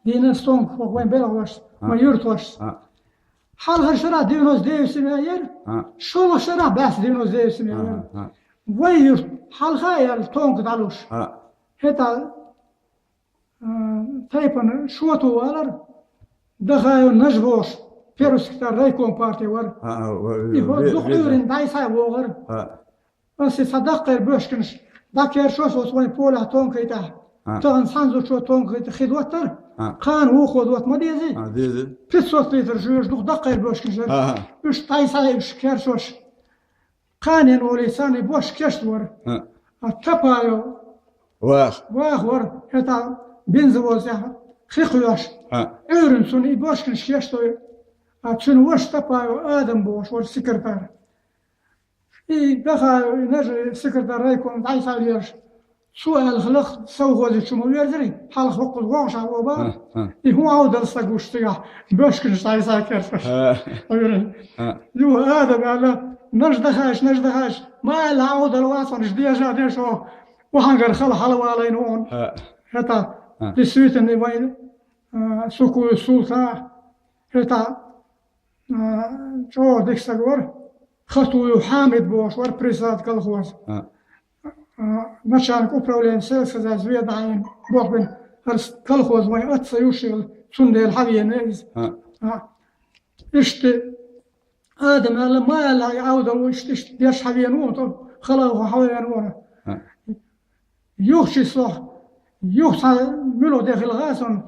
дийна стонга хӀокху вайн белхалошца, А. вайн юьрталошца. А. Хьалхара шарахь девяносто девять семья яра, А. шолгӀа шарахь бӀаьс девяносто девять семья яра. А, а. вай юрт хьалха яьлла тонка дӀалуш. ХӀаъ. ХӀета, а, тайпан шото валар, Дахаев Нажа бохуш, Первый секретарь райком партии вар. ХӀаъ, ва-, И хӀо ве-, дукха веза. Ӏуьйрина дӀай-схьай вогӀар. ХӀаъ. Аса и цхьа даккхийра боьшканаш дӀакерчо со вайн поле тонкий тӀехь. ХӀаъ. Тахана цхьанзучо тонкий тӀе хи доттар. ХӀаъ. Кхана вукхо дотта ма дезий? ХӀаъ, деза. Пятьсот литр жуьйш дукха даккхийра боьшканаш яра. ХӀаъ, хӀаъ. Уьш дӀай-схьай уьш керчош. Кханен олий санна и бошка кешта вара. ХӀаъ. А Тапаев ваха. Ваха вара, хӀета бензовозехь хи кхоьш. ХӀаъ. Ӏуьйрина цунна и бошканаш кештой. А цуьнан ваша Тапаев Адам бохуш вара секретарь. И Дахаев, и Нажа секретарь райком дӀай-схьай лелаш. Цо аьлла хиларх, совхозе чу ма верзарий, хьалха хӀокхуза вогӀуш а ваба. ХӀаъ, хӀаъ. И хӀун Ӏовдал стаг ву цигахь, боьшканаш дӀай-схьай керчош. ХӀаъ. Ю, Адам аьлла, Нажа Дахаевич, Нажа Дахаевич, ма аьлла, Ӏовдал вац хьуна, уьш дежа деш ву, охьангара хала хьалавалийна ву хьуна. ХӀаъ. ХӀета, ХӀаъ. Действительно, вайн, а, Сукуев Султан, хӀета, а, чӀогӀа дика стаг вара, Хатуев Хьамид бохуш вара, председатель колхоза. А. А, начальник управления сельского хозяйства ведомстве болх бина, хӀара с-, колхоз вайн отца юшел, цундела хьавеана иза. А. А. Иштта Адам аьлла, ма аьлла, и Ӏовдал ву, иштта, иштта деш хьавеана ву, то хала ву, хьавеана ву. А. Юха число, юха цхьа муьлха де хилла гӀа сон,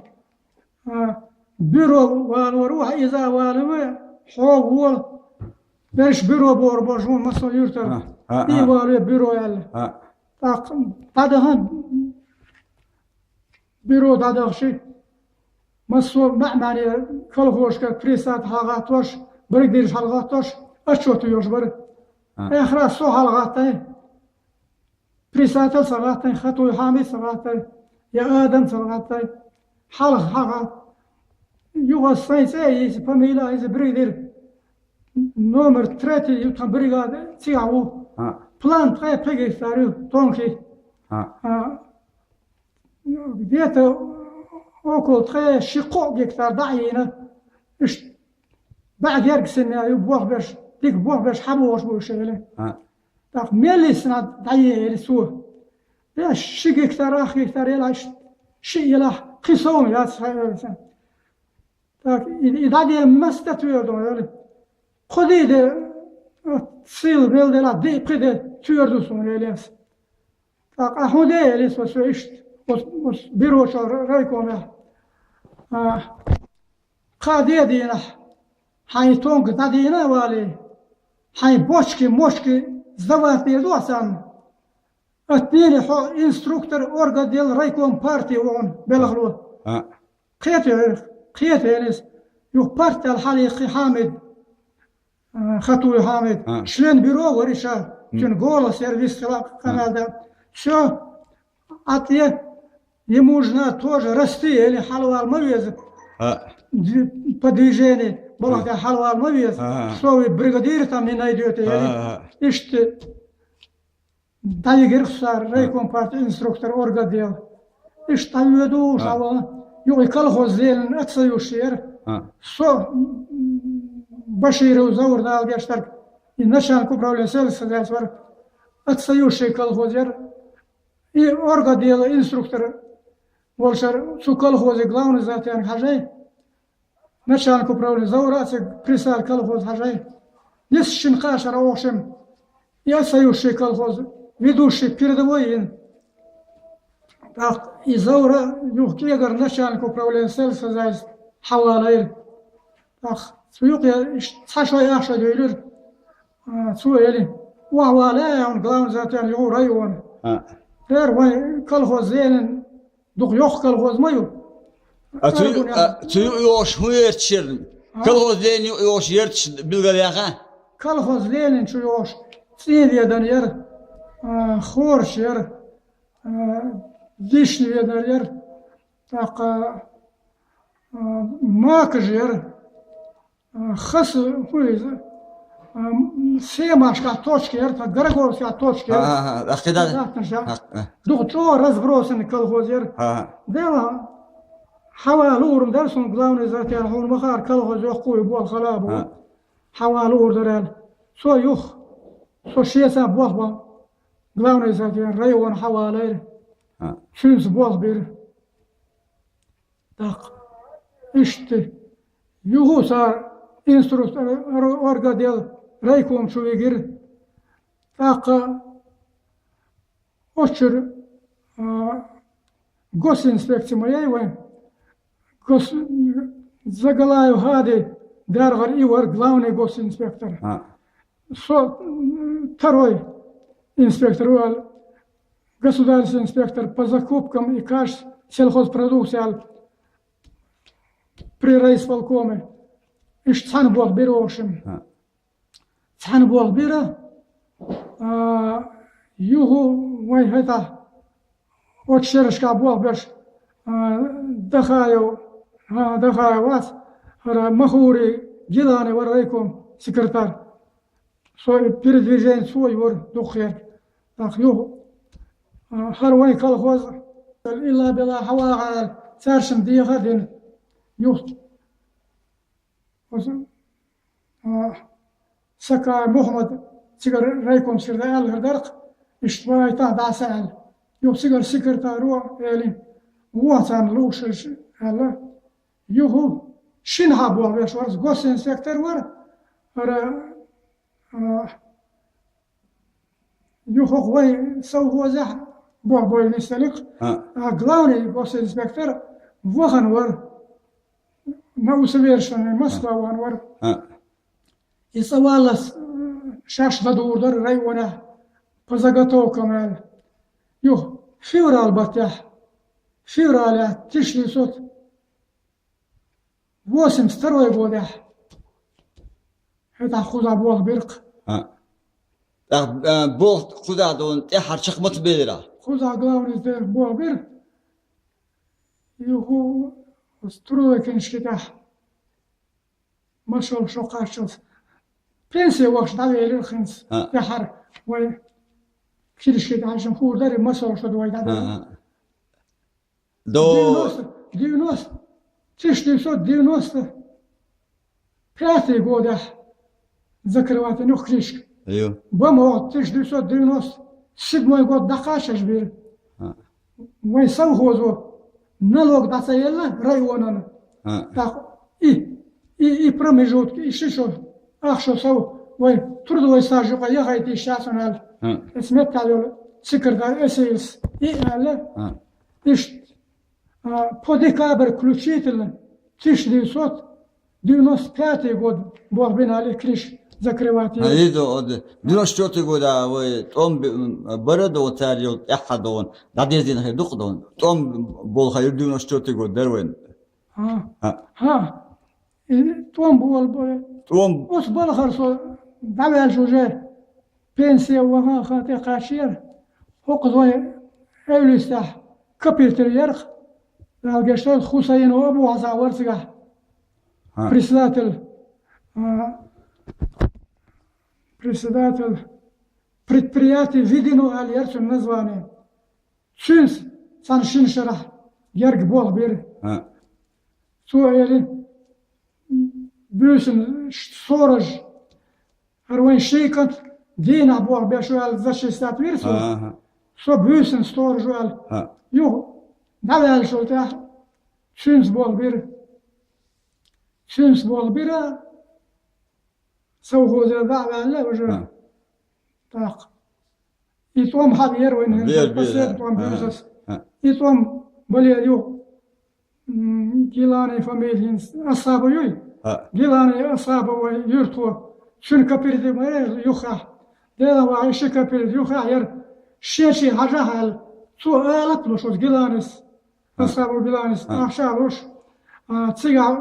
а, бюро валор ву, хьан иза а вала ву, хьо вола, берш бюро бора божа ву, массо юьртара. А, а, И а. вала ве бюро аьлла. А. ТӀаккха дӀадахана бюро дӀадахчи, массо маьӀ-маьӀне колхозашка председатель хьалагӀаттош, бригадираш хьалагӀаттош, отчет йош бара. А. Эхра со хьалагӀаттай. Председатель ца гӀаттай, Хатуй Хьамид ца гӀаттай, я Адам ца гӀаттай, хьалха хьагӀа. Юха сайн цӀе а йийца, фамилия а йийца, бригадир номер третий ю тхан бригада цигахь ву. А. План ткъе пхи гектар ю, тонхи. А. А, где-то около ткъе ши-кхоъ гектар дӀа а йийна, уьш бӀаь герга семья ю, болх беш, дика болх беш хьабогӀуш бу уьш, эли. А. ТӀаккха мел йисна дӀаелира цо. Я ши гектар, ах гектар елахь, шиъ елахь, кхин совгӀат яц хьайвелла. ТӀаккха и, и дӀаден маста тоьар ду, эли. Кхо ди де, сийла мел делахь, ди пхи де тоьар ду суна, эли ас. ТӀаккха ахь хӀун де, эли со, со иштта, оцу, оцу бюрочо ра-, райкомехь. А, Кхаа де а дийнахь, хьайн тонга дӀадийна а валий, хьайн бочки, мочки сдавать дийр ду ахь царна. Отныне хьо инструктор орготдела райком партии ву хьуна, белхало. А. Кхетаве, кхетаве иза. Юха партиял хьалйиххи Хьамид, а, Хатуй Хьамид, А. член бюро вара иша, М. цуьнан голос яра вист хила А. къамел дан. Всё, Ӏа тӀе, ему же надо тоже расти, или хьалавала ма веза. А. Д-, по движению, балха А. тӀе хьалавала ма веза. А. Что вы, бригадира там не найдёте, или А. иштта дӀайигира цара, А. райком партии инструктор орготдела. Иштта дӀавоьду А. шавала, юкъе колхоз лелина отца юш яра. А. Со, м, Баширов Заур, Дала гечдарг, и начальник управления сельского хозяйства вара, отца юш колхоз яра. И орготдела инструктор волчара цу колхозе главный затян хьажай, начальник управления Заура а цига председатель колхоз хьажай. Нисса шина кхаа шара охшина. И отца юш колхоз ведущий передовой йина. ТӀаккха и Заура юха кӀегара начальник управления сельского хозяйства хьалалайра. ТӀаккха цу юкъе иштта цхьа шой, ах шой дуьйлира. А, цо эли: «Охьавала, хьуна главный затян юха района». А. Дера вайн колхоз лелина, дукха йоккха колхоз ма ю. А цу ю-, Аргун а, яхна. Цу юкъа йогӀуш хӀун ярташ яра? А? Колхоз лелина юкъа йогӀуш ярташ билгал яха? Колхоз лелина чу йогӀуш цӀен ведар яра, а, хорш яра, а, дишна ведар яра, тӀаккха, а, макаш яра. А, хаса, хӀун иза? А, м, Семашкахь точка яра, тхан Гороховскехь точка яра. Ага, ага, ахкхи дагӀа. Латтанаш яра. Ага, ага. Дукха чӀогӀа разбросанный колхоз яра. Ага. Дела, хьавала луург дара суна главный затян, хьуна ма-хаъара колхоз йоккха ю, болх хала а бу. Ага. Хьавала луург дара аьлла. Со юха, со шеца болх бан. Главный заведующий района хьавалийра. А. Цуьнца болх бира. ТӀаккха иштта юха цара инструктор ор-, орга дел райком чу вигира. ТӀаккха оццура, а, госинспекция ма яй вайн. Гос-, Загалаев Хади, Даргара и вара главный госинспектор. А. Со, м, второй инспектор вара, государственный инспектор по закупкам и качеству сельхозпродукции аьлла при райисполкоме. Иштта цхьана болх бира, в общем. А. Цхьана болх бира, а, юха вайн хӀета оцу шерашкахь болх беш, а, Дахаев, а, Дахаев вац, хӀара Махури Гилани вара райком секретарь. Со и передвижение цо йора дукхахьерг. ТӀаккха юха, а, хӀара вайн колхоз, илла-билла хьавагӀа аьлла, цаьршинна дехар а дина. Юха оцу, а, Сакаев Мухьаммад цигара райком секретарь аьлла хир дара-кх, иштта вайтахь дӀаса аьлла. Юха цигара секретаро элира, вон царна лууш аьлла. Юха шиннахьа болх беш вара, госинспектор вара, хӀара, а, юха вайн совхозехь болх бовла нисделира-кх. А. А главный госинспектор вахана вара. На усовершенствование Москва вахана вара. А. И цӀа валлалц, э, шаьш ладугӀур дара районехь по заготовкам аьлла. Юха февраль баттехь, февралехь, тысяча девятьсот восемьдесят второй годехь, хӀетахь кхузахь болх бира-кх. А. ТӀаккха, а, болх кхузахь долу тӀаьххьара чекх маца белира? Кхузахь главный дер болх бира. Юха оцу трудовой книжки тӀехь масал шо кхаччалц. Пенсия вахча дӀавелира хӀинца. А. ТӀаьххьара вай книжки тӀехь шун хуур дара, масал шо вай дӀавелира. А, а. До девяносто, девяносто, тысяча девятьсот девяносто пятый годехь закрывать йина книжка. Ю. Бан вахча тысяча девятьсот девяносто седьмой год дӀакхаччалц бира. А. Вайн совхозо налог дӀа ца елла районана. А. ТӀаккха и, и, и промежутки, и ши шо, ах шо сов, вайн трудовой стаж юкъа яхайта йиш яц хьуна аьлла. А. Эс меттахь йолу секретарь Эсилс и аьлла. А. Иштта, а, по декабрь включительно тысяча девятьсот девяносто пятый год болх бина аьлла, книжка закрывать йира. А, и до, до, девяносто четвёртый год, а, вай тӀом б-, м, бара до, цара йолу тӀаьххьа до, дӀадирзина хир ду-кх до. ТӀом болх йира девяносто четвёртый год дара вайн. А. А. ХӀа. И тӀом болх бара. ТӀом. Оцу балхара со дӀаваьлча уже пенсия ваха хан тӀе кхаччера. ХӀокхуза вайн Эвлистехь капитал яра-кх, Дала гечдойла, Хусайнов Абу-Хьасан вара цигахь. А. Председатель, а, председатель предприятия «Видино» аьлла яра цуьнан название. Цуьнца цхьана шина шарахь герга болх бира. А. Цо элира, буьйсанна сторож, хӀара вайн ший кӀант дийнахь болх беш ву аьлла, зачислять вира цо. Аха. Со буьйсанна сторож ву аьлла. А. Юха дӀаваьллачул тӀаьхьа цуьнца болх бира. Цуьнца болх бира, совхозера дӀа а ваьлла уже. А. ТӀаккха и тӀом хьан яра вайн хӀинца, бер, бер, последний тӀом, а, буьйсанна. А. И тӀом бале ю, м, Гилани фамилин Асаба юй? А. Гилани Асаба вайн юьртахо. Цуьнан кооператив ма яра юххехь. Делан вахьа ши кооператив юххехь яра. Шен-шен хьажахь аьлла. Цо алапа луш оцу Гиланис. А. Асаба Гиланис. А. Ахча луш. А, цигахь